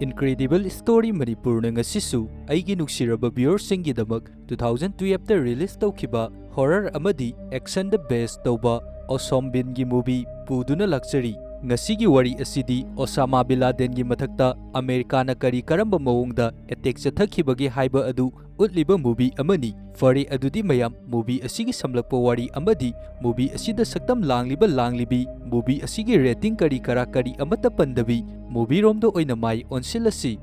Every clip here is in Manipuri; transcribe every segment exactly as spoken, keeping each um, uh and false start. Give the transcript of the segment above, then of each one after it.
Incredible Story ꯃꯅꯤꯄꯨꯔꯅ ꯉꯁꯤꯁꯨ ꯑꯩꯒꯤ ꯅꯨꯡꯁꯤꯔꯕ viewerꯁꯤꯡꯒꯤꯗꯃꯛ two thousand twelveꯇ release ꯇꯧꯈꯤꯕ horror ꯑꯃꯗꯤ actionꯗ base ꯇꯧꯕ ꯑꯣꯁꯣꯝ ꯕꯤꯟꯒꯤ movie ꯄꯨꯗꯨꯅ ꯂꯥꯛꯆꯔꯤ꯫ ꯉꯁꯤꯒꯤ ꯋꯥꯔꯤ ꯑꯁꯤꯗꯤ ꯑꯣꯁꯥꯃꯥ ꯕꯤꯟ ꯂꯥꯗꯦꯟꯒꯤ ꯃꯊꯛꯇ ꯑꯃꯦꯔꯤꯀꯥꯅ ꯀꯔꯤ ꯀꯔꯝꯕ ꯃꯑꯣꯡꯗ attack ꯆꯠꯊꯈꯤꯕꯒꯦ ꯍꯥꯏꯕ ꯑꯗꯨ ꯎꯠꯂꯤꯕ movie ꯑꯃꯅꯤ꯫ ꯐꯔꯦ, ꯑꯗꯨꯗꯤ ꯃꯌꯥꯝ, movie ꯑꯁꯤꯒꯤ ꯁꯝꯂꯞꯄ ꯋꯥꯔꯤ ꯑꯃꯗꯤ movie ꯑꯁꯤꯗ ꯁꯛꯇꯝ ꯂꯥꯡꯂꯤꯕ ꯂꯥꯡꯂꯤꯕꯤ, movie ꯑꯁꯤꯒꯤ rating ꯀꯔꯤ ꯀꯔꯥ ꯀꯔꯤ ꯑꯃꯠꯇ ꯄꯟꯗꯕꯤ, movie ꯔꯣꯝꯗ ꯑꯣꯏꯅ ꯃꯥꯏ ꯑꯣꯟꯁꯤꯜꯂꯁꯤ꯫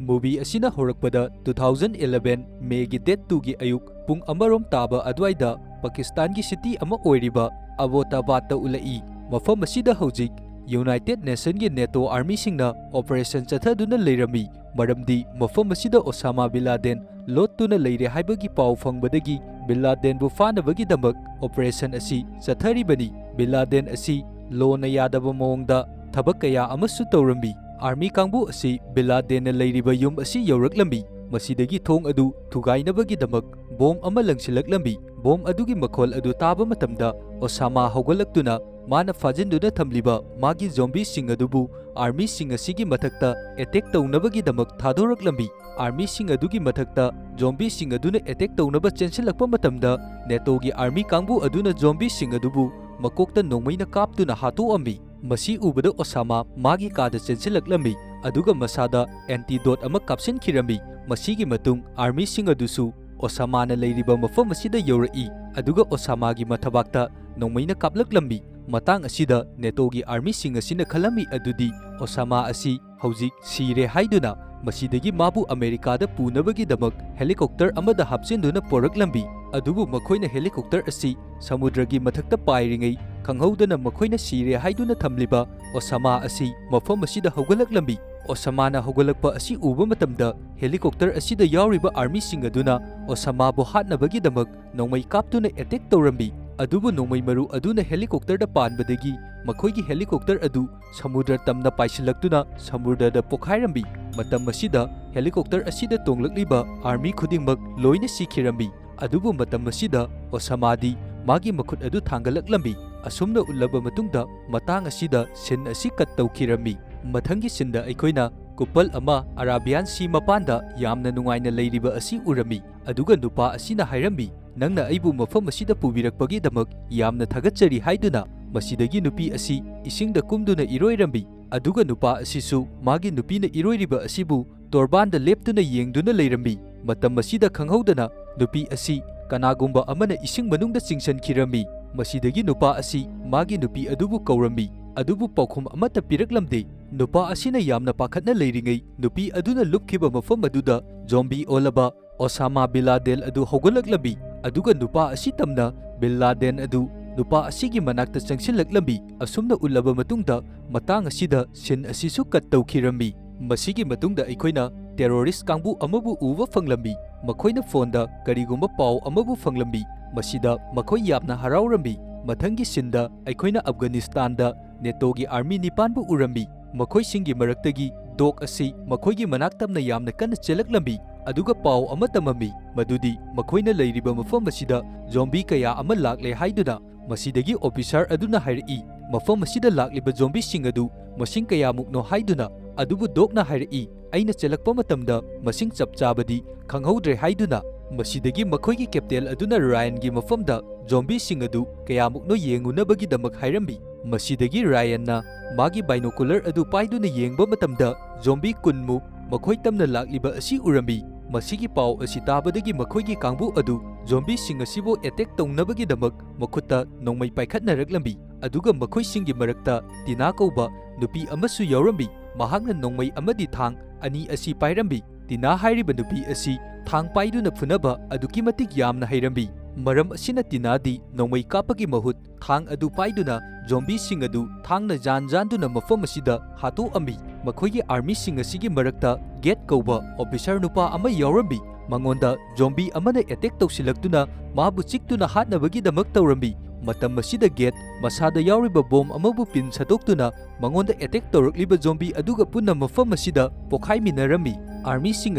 Movie ꯑꯁꯤꯅ ꯍꯧꯔꯛꯄꯗ two thousand eleven Mayꯒꯤ date twoꯒꯤ ꯑꯌꯨꯛ ꯄꯨꯡ ꯑꯃꯔꯣꯝ ꯇꯥꯕ ꯑꯗꯨꯋꯥꯏꯗ ꯄꯥꯀꯤꯁꯇꯥꯟꯒꯤ city ꯑꯃ ꯑꯣꯏꯔꯤꯕ ꯑꯕꯣꯇꯥꯕꯥꯗꯇ ꯎꯠꯂꯛꯏ꯫ ꯃꯐꯝ ꯑꯁꯤꯗ ꯍꯧꯖꯤꯛ United Nationꯒꯤ NATO armyꯁꯤꯡꯅ operation ꯆꯠꯊꯗꯨꯅ ꯂꯩꯔꯝꯃꯤ, ꯃꯔꯝꯗꯤ ꯃꯐꯝ ꯑꯁꯤꯗ ꯑꯣꯁꯥꯃꯥ ꯕꯤꯟ ꯂꯥꯗꯦꯟ ꯂꯣꯠꯇꯨꯅ ꯂꯩꯔꯦ ꯍꯥꯏꯕꯒꯤ ꯄꯥꯎ ꯐꯪꯕꯗꯒꯤ ꯕꯤꯟ ꯂꯥꯗꯦꯟꯕꯨ ꯐꯥꯅꯕꯒꯤꯗꯃꯛ operation ꯑꯁꯤ ꯆꯠꯊꯔꯤꯕꯅꯤ꯫ ꯕꯤꯟ ꯂꯥꯗꯦꯟ ꯑꯁꯤ ꯂꯣꯅ ꯌꯥꯗꯕ ꯃꯑꯣꯡꯗ ꯊꯕꯛ ꯀꯌꯥ ꯑꯃꯁꯨ ꯇꯧꯔꯝꯃꯤ꯫ Army ꯀꯥꯡꯕꯨ ꯑꯁꯤ ꯕꯤꯟ ꯂꯥꯗꯦꯟꯅ ꯂꯩꯔꯤꯕ ꯌꯨꯝ ꯑꯁꯤ ꯌꯧꯔꯛꯂꯝꯃꯤ꯫ ꯃꯁꯤꯗꯒꯤ ꯊꯣꯡ ꯑꯗꯨ ꯊꯨꯒꯥꯏꯅꯕꯒꯤꯗꯃꯛ bomb ꯑꯃ ꯂꯪꯁꯤꯜꯂꯛꯂꯝꯃꯤ꯫ Bomb ꯑꯗꯨꯒꯤ ꯃꯈꯣꯜ ꯑꯗꯨ ꯇꯥꯕ ꯃꯇꯝꯗ ꯑꯣꯁꯥꯃꯥ ꯍꯧꯒꯠꯂꯛꯇꯨꯅ ꯃꯥꯅ ꯐꯥꯖꯤꯟꯗꯨꯅ ꯊꯝꯂꯤꯕ ꯃꯥꯒꯤ zombieꯁꯤꯡ ꯑꯗꯨꯕꯨ armyꯁꯤꯡ ꯑꯁꯤꯒꯤ ꯃꯊꯛꯇ attack ꯇꯧꯅꯕꯒꯤꯗꯃꯛ ꯊꯥꯗꯣꯔꯛꯂꯝꯃꯤ꯫ Armyꯁꯤꯡ ꯑꯗꯨꯒꯤ ꯃꯊꯛꯇ zombieꯁꯤꯡ ꯑꯗꯨꯅ attack ꯇꯧꯅꯕ ꯆꯦꯟꯁꯤꯜꯂꯛꯄ ꯃꯇꯝꯗ NATOꯒꯤ army ꯀꯥꯡꯕꯨ ꯑꯗꯨꯅ zombieꯁꯤꯡ ꯑꯗꯨꯕꯨ ꯃꯀꯣꯛꯇ ꯅꯣꯡꯃꯩꯅ ꯀꯥꯞꯇꯨꯅ ꯍꯥꯠꯇꯣꯛꯑꯝꯃꯤ꯫ ꯃꯁꯤ ꯎꯕꯗ ꯑꯣꯁꯥꯃꯥ ꯃꯥꯒꯤ ꯀꯥꯗ ꯆꯦꯟꯁꯤꯜꯂꯛꯂꯝꯃꯤ, ꯑꯗꯨꯒ ꯃꯁꯥꯗ antidote ꯑꯃ ꯀꯥꯞꯁꯤꯟꯈꯤꯔꯝꯃꯤ꯫ ꯃꯁꯤꯒꯤ ꯃꯇꯨꯡ armyꯁꯤꯡ ꯑꯗꯨꯁꯨ ꯑꯣꯁꯥꯃꯥꯅ ꯂꯩꯔꯤꯕ ꯃꯐꯝ ꯑꯁꯤꯗ ꯌꯧꯔꯛꯏ, ꯑꯗꯨꯒ ꯑꯣꯁꯥꯃꯥꯒꯤ ꯃꯊꯕꯥꯛꯇ ꯅꯣꯡꯃꯩꯅ ꯀꯥꯞꯂꯛꯂꯝꯃꯤ꯫ ꯃꯇꯥꯡ ꯑꯁꯤꯗ NATOꯒꯤ armyꯁꯤꯡ ꯑꯁꯤꯅ ꯈꯜꯂꯝꯃꯤ ꯑꯗꯨꯗꯤ ꯑꯣꯁꯥꯃꯥ ꯑꯁꯤ ꯍꯧꯖꯤꯛ ꯁꯤꯔꯦ ꯍꯥꯏꯗꯨꯅ ꯃꯁꯤꯗꯒꯤ ꯃꯥꯕꯨ ꯑꯃꯦꯔꯤꯀꯥꯗ ꯄꯨꯅꯕꯒꯤꯗꯃꯛ helicopter ꯑꯃꯗ ꯍꯥꯞꯆꯤꯟꯗꯨꯅ ꯄꯣꯔꯛꯂꯝꯃꯤ꯫ ꯑꯗꯨꯕꯨ ꯃꯈꯣꯏꯅ helicopter ꯑꯁꯤ ꯁꯃꯨꯗ꯭ꯔꯒꯤ ꯃꯊꯛꯇ ꯄꯥꯏꯔꯤꯉꯩ ꯈꯪꯍꯧꯗꯅ ꯃꯈꯣꯏꯅ ꯁꯤꯔꯦ ꯍꯥꯏꯗꯨꯅ ꯊꯝꯂꯤꯕ ꯑꯣꯁꯥꯃꯥ ꯑꯁꯤ ꯃꯐꯝ ꯑꯁꯤꯗ ꯍꯧꯒꯠꯂꯛꯂꯝꯃꯤ꯫ ꯑꯣꯁꯥꯃꯥꯅ ꯍꯧꯒꯠꯂꯛꯄ ꯑꯁꯤ ꯎꯕ ꯃꯇꯝꯗ helicopter ꯑꯁꯤꯗ ꯌꯥꯎꯔꯤꯕ armyꯁꯤꯡ ꯑꯗꯨꯅ ꯑꯣꯁꯥꯃꯥꯕꯨ ꯍꯥꯠꯅꯕꯒꯤꯗꯃꯛ ꯅꯣꯡꯃꯩ ꯀꯥꯞꯇꯨꯅ attack ꯇꯧꯔꯝꯃꯤ꯫ ꯑꯗꯨꯕꯨ ꯅꯣꯡꯃꯩ ꯃꯔꯨ ꯑꯗꯨꯅ helicopterꯗ ꯄꯥꯟꯕꯗꯒꯤ ꯃꯈꯣꯏꯒꯤ helicopter ꯑꯗꯨ ꯁꯃꯨꯗ꯭ꯔ ꯇꯝꯅ ꯄꯥꯏꯁꯤꯜꯂꯛꯇꯨꯅ ꯁꯃꯨꯗ꯭ꯔꯗ ꯄꯣꯈꯥꯏꯔꯝꯃꯤ꯫ ꯃꯇꯝ ꯑꯁꯤꯗ helicopter ꯑꯁꯤꯗ ꯇꯣꯡꯂꯛꯂꯤꯕ army ꯈꯨꯗꯤꯡꯃꯛ ꯂꯣꯏꯅ ꯁꯤꯈꯤꯔꯝꯃꯤ꯫ ꯑꯗꯨꯕꯨ ꯃꯇꯝ ꯑꯁꯤꯗ ꯑꯣꯁꯥꯃꯥꯗꯤ ꯃꯥꯒꯤ ꯃꯈꯨꯠ ꯑꯗꯨ ꯊꯥꯡꯒꯠꯂꯛꯂꯝꯃꯤ꯫ ꯑꯁꯨꯝꯅ ꯎꯠꯂꯕ ꯃꯇꯨꯡꯗ ꯃꯇꯥꯡ ꯑꯁꯤꯗ scene ꯑꯁꯤ cut ꯇꯧꯈꯤꯔꯝꯃꯤ꯫ ꯃꯊꯪꯒꯤ ꯁꯤꯟꯗ ꯑꯩꯈꯣꯏꯅ ꯀꯨꯄꯜ ꯑꯃ ꯑꯔꯥꯕꯤꯌꯥꯟ ꯁꯤ ꯃꯄꯥꯟꯗ ꯌꯥꯝꯅ ꯅꯨꯡꯉꯥꯏꯅ ꯂꯩꯔꯤꯕ ꯑꯁꯤ ꯎꯔꯝꯃꯤ, ꯑꯗꯨꯒ ꯅꯨꯄꯥ ꯑꯁꯤꯅ ꯍꯥꯏꯔꯝꯃꯤ, "ꯅꯪꯅ ꯑꯩꯕꯨ ꯃꯐꯝ ꯑꯁꯤꯗ ꯄꯨꯕꯤꯔꯛꯄꯒꯤꯗꯃꯛ ꯌꯥꯝꯅ ꯊꯥꯒꯠꯆꯔꯤ" ꯍꯥꯏꯗꯨꯅ꯫ ꯃꯁꯤꯗꯒꯤ ꯅꯨꯄꯤ ꯑꯁꯤ ꯏꯁꯤꯡꯗ ꯀꯨꯝꯗꯨꯅ ꯏꯔꯣꯏꯔꯝꯃꯤ, ꯑꯗꯨꯒ ꯅꯨꯄꯥ ꯑꯁꯤꯁꯨ ꯃꯥꯒꯤ ꯅꯨꯄꯤꯅ ꯏꯔꯣꯏꯔꯤꯕ ꯑꯁꯤꯕꯨ ꯇꯣꯔꯕꯥꯟꯗ ꯂꯦꯞꯇꯨꯅ ꯌꯦꯡꯗꯨꯅ ꯂꯩꯔꯝꯃꯤ꯫ ꯃꯇꯝ ꯑꯁꯤꯗ ꯈꯪꯍꯧꯗꯅ ꯅꯨꯄꯤ ꯑꯁꯤ ꯀꯅꯥꯒꯨꯝꯕ ꯑꯃꯅ ꯏꯁꯤꯡ ꯃꯅꯨꯡꯗ ꯆꯤꯡꯁꯤꯟꯈꯤꯔꯝꯃꯤ꯫ ꯃꯁꯤꯗꯒꯤ ꯅꯨꯄꯥ ꯑꯁꯤ ꯃꯥꯒꯤ ꯅꯨꯄꯤ ꯑꯗꯨꯕꯨ ꯀꯧꯔꯝꯃꯤ, ꯑꯗꯨꯕꯨ ꯄꯥꯎꯈꯨꯝ ꯑꯃꯠꯇ ꯄꯤꯔꯛꯂꯝꯗꯦ꯫ ꯅꯨꯄꯥ ꯑꯁꯤꯅ ꯌꯥꯝꯅ ꯄꯥꯈꯠꯅ ꯂꯩꯔꯤꯉꯩ, ꯅꯨꯄꯤ ꯑꯗꯨꯅ ꯂꯨꯞꯈꯤꯕ ꯃꯐꯝ ꯑꯗꯨꯗ ꯖꯣꯝꯕꯤ ꯑꯣꯜꯂꯕ ꯑꯣꯁꯥꯃꯥ ꯕꯤꯟ ꯂꯥꯗꯦꯟ ꯑꯗꯨ ꯍꯧꯒꯠꯂꯛꯂꯝꯃꯤ, ꯑꯗꯨꯒ ꯅꯨꯄꯥ ꯑꯁꯤ ꯇꯝꯅ ꯕꯤꯟ ꯂꯥꯗꯦꯟ ꯑꯗꯨ ꯅꯨꯄꯥ ꯑꯁꯤꯒꯤ ꯃꯅꯥꯛꯇ ꯆꯪꯁꯤꯜꯂꯛꯂꯝꯃꯤ꯫ ꯑꯁꯨꯝꯅ ꯎꯠꯂꯕ ꯃꯇꯨꯡꯗ, ꯃꯇꯥꯡ ꯑꯁꯤꯗ ꯁꯤꯟ ꯑꯁꯤꯁꯨ ꯀꯠ ꯇꯧꯈꯤꯔꯝꯃꯤ꯫ ꯃꯁꯤꯒꯤ ꯃꯇꯨꯡꯗ ꯑꯩꯈꯣꯏꯅ ꯇꯦꯔꯣꯔꯤꯁ ꯀꯥꯡꯕꯨ ꯑꯃꯕꯨ ꯎꯕ ꯐꯪꯂꯝꯃꯤ꯫ ꯃꯈꯣꯏꯅ ꯐꯣꯟꯗ ꯀꯔꯤꯒꯨꯝꯕ ꯄꯥꯎ ꯑꯃꯕꯨ ꯐꯪꯂꯝꯃꯤ꯫ ꯃꯁꯤꯗ ꯃꯈꯣꯏ ꯌꯥꯝꯅ ꯍꯔꯥꯎꯔꯝꯃꯤ꯫ ꯃꯊꯪꯒꯤ ꯁꯤꯟꯗ ꯑꯩꯈꯣꯏꯅ ꯑꯐꯒꯥꯅꯤꯁꯇꯥꯟꯗ ꯅꯦꯇꯣꯒꯤ ꯑꯥꯔꯃꯤ ꯅꯤꯄꯥꯟꯕꯨ ꯎꯔꯝꯃꯤ꯫ ꯃꯈꯣꯏꯁꯤꯡꯒꯤ ꯃꯔꯛꯇꯒꯤ ꯗꯣꯛ ꯑꯁꯤ ꯃꯈꯣꯏꯒꯤ ꯃꯅꯥꯛ ꯇꯝꯅ ꯌꯥꯝꯅ ꯀꯟꯅ ꯆꯦꯜꯂꯛꯂꯝꯃꯤ, ꯑꯗꯨꯒ ꯄꯥꯎ ꯑꯃ ꯇꯝꯃꯝꯃꯤ, ꯃꯗꯨꯗꯤ ꯃꯈꯣꯏꯅ ꯂꯩꯔꯤꯕ ꯃꯐꯝ ꯑꯁꯤꯗ ꯖꯣꯝꯕꯤ ꯀꯌꯥ ꯑꯃ ꯂꯥꯛꯂꯦ ꯍꯥꯏꯗꯨꯅ꯫ ꯃꯁꯤꯗꯒꯤ ꯑꯣꯐꯤꯁꯥꯔ ꯑꯗꯨꯅ ꯍꯥꯏꯔꯛꯏ, "ꯃꯐꯝ ꯑꯁꯤꯗ ꯂꯥꯛꯂꯤꯕ ꯖꯣꯝꯕꯤꯁꯤꯡ ꯑꯗꯨ ꯃꯁꯤꯡ ꯀꯌꯥꯃꯨꯛꯅꯣ?" ꯍꯥꯏꯗꯨꯅ꯫ ꯑꯗꯨꯕꯨ ꯗꯣꯛꯅ ꯍꯥꯏꯔꯛꯏ, "ꯑꯩꯅ ꯆꯦꯜꯂꯛꯄ ꯃꯇꯝꯗ ꯃꯁꯤꯡ ꯆꯞ ꯆꯥꯕꯗꯤ ꯈꯪꯍꯧꯗ꯭ꯔꯦ" ꯍꯥꯏꯗꯨꯅ꯫ ꯃꯁꯤꯗꯒꯤ ꯃꯈꯣꯏꯒꯤ ꯀꯦꯞꯇꯦꯟ ꯑꯗꯨꯅ ꯔꯥꯌꯟꯒꯤ ꯃꯐꯝꯗ ꯖꯣꯝꯕꯤꯁꯤꯡ ꯑꯗꯨ ꯀꯌꯥꯃꯨꯛꯅꯣ ꯌꯦꯡꯉꯨꯅꯕꯒꯤꯗꯃꯛ ꯍꯥꯏꯔꯝꯃꯤ꯫ ꯃꯁꯤꯗꯒꯤ ꯔꯥꯌꯟꯅ ꯃꯥꯒꯤ ꯕꯥꯏꯅꯣꯀꯨꯂꯔ ꯑꯗꯨ ꯄꯥꯏꯗꯨꯅ ꯌꯦꯡꯕ ꯃꯇꯝꯗ ꯖꯣꯝꯕꯤ ꯀꯨꯟꯃꯨꯛ ꯃꯈꯣꯏ ꯇꯝꯅ ꯂꯥꯛꯂꯤꯕ ꯑꯁꯤ ꯎꯔꯝꯃꯤ꯫ ꯃꯁꯤꯒꯤ ꯄꯥꯎ ꯑꯁꯤ ꯇꯥꯕꯗꯒꯤ ꯃꯈꯣꯏꯒꯤ ꯀꯥꯡꯕꯨ ꯑꯗꯨ ꯖꯣꯝꯕꯤꯁꯤꯡ ꯑꯁꯤꯕꯨ ꯑꯦꯇꯦꯛ ꯇꯧꯅꯕꯒꯤꯗꯃꯛ ꯃꯈꯨꯠꯇ ꯅꯣꯡꯃꯩ ꯄꯥꯏꯈꯠꯅꯔꯛꯂꯝꯃꯤ, ꯑꯗꯨꯒ ꯃꯈꯣꯏꯁꯤꯡꯒꯤ ꯃꯔꯛꯇ ꯇꯤꯅꯥ ꯀꯧꯕ ꯅꯨꯄꯤ ꯑꯃꯁꯨ ꯌꯥꯎꯔꯝꯃꯤ꯫ ꯃꯍꯥꯛꯅ ꯅꯣꯡꯃꯩ ꯑꯃꯗꯤ ꯊꯥꯡ ꯑꯅꯤ ꯑꯁꯤ ꯄꯥꯏꯔꯝꯃꯤ꯫ ꯇꯤꯅꯥ ꯍꯥꯏꯔꯤꯕ ꯅꯨꯄꯤ ꯑꯁꯤ ꯊꯥꯡ ꯄꯥꯏꯗꯨꯅ ꯐꯨꯅꯕ ꯑꯗꯨꯛꯀꯤ ꯃꯇꯤꯛ ꯌꯥꯝꯅ ꯍꯩꯔꯝꯃꯤ꯫ ꯃꯔꯝ ꯑꯁꯤꯅ ꯇꯤꯅꯥꯗꯤ ꯅꯣꯡꯃꯩ ꯀꯥꯞꯄꯒꯤ ꯃꯍꯨꯠ ꯊꯥꯡ ꯑꯗꯨ ꯄꯥꯏꯗꯨꯅ ꯖꯣꯝꯕꯤꯁꯤꯡ ꯑꯗꯨ ꯊꯥꯡꯅ ꯖꯥꯟ ꯖꯥꯟꯗꯨꯅ ꯃꯐꯝ ꯑꯁꯤꯗ ꯍꯥꯠꯇꯣꯛꯑꯝꯃꯤ꯫ ꯃꯈꯣꯏꯒꯤ ꯑꯥꯔꯃꯤꯁꯤꯡ ꯑꯁꯤꯒꯤ ꯃꯔꯛꯇ ꯒꯦꯠ ꯀꯧꯕ ꯑꯣꯐꯤꯁꯥꯔ ꯅꯨꯄꯥ ꯑꯃ ꯌꯥꯎꯔꯝꯃꯤ꯫ ꯃꯉꯣꯟꯗ ꯖꯣꯝꯕꯤ ꯑꯃꯅ ꯑꯦꯇꯦꯛ ꯇꯧꯁꯤꯜꯂꯛꯇꯨꯅ ꯃꯥꯕꯨ ꯆꯤꯛꯇꯨꯅ ꯍꯥꯠꯅꯕꯒꯤꯗꯃꯛ ꯇꯧꯔꯝꯃꯤ꯫ ꯃꯇꯝ ꯑꯁꯤꯗ ꯒꯦꯠ ꯃꯁꯥꯗ ꯌꯥꯎꯔꯤꯕ ꯕꯣꯝ ꯑꯃꯕꯨ ꯄꯤꯟ ꯁꯠꯇꯣꯛꯇꯨꯅ ꯃꯉꯣꯟꯗ ꯑꯦꯇꯦꯛ ꯇꯧꯔꯛꯂꯤꯕ ꯖꯣꯝꯕꯤ ꯑꯗꯨꯒ ꯄꯨꯟꯅ ꯃꯐꯝ ꯑꯁꯤꯗ ꯄꯣꯈꯥꯏꯃꯤꯟꯅꯔꯝꯃꯤ꯫ ꯑꯥꯔꯃꯤꯁꯤꯡ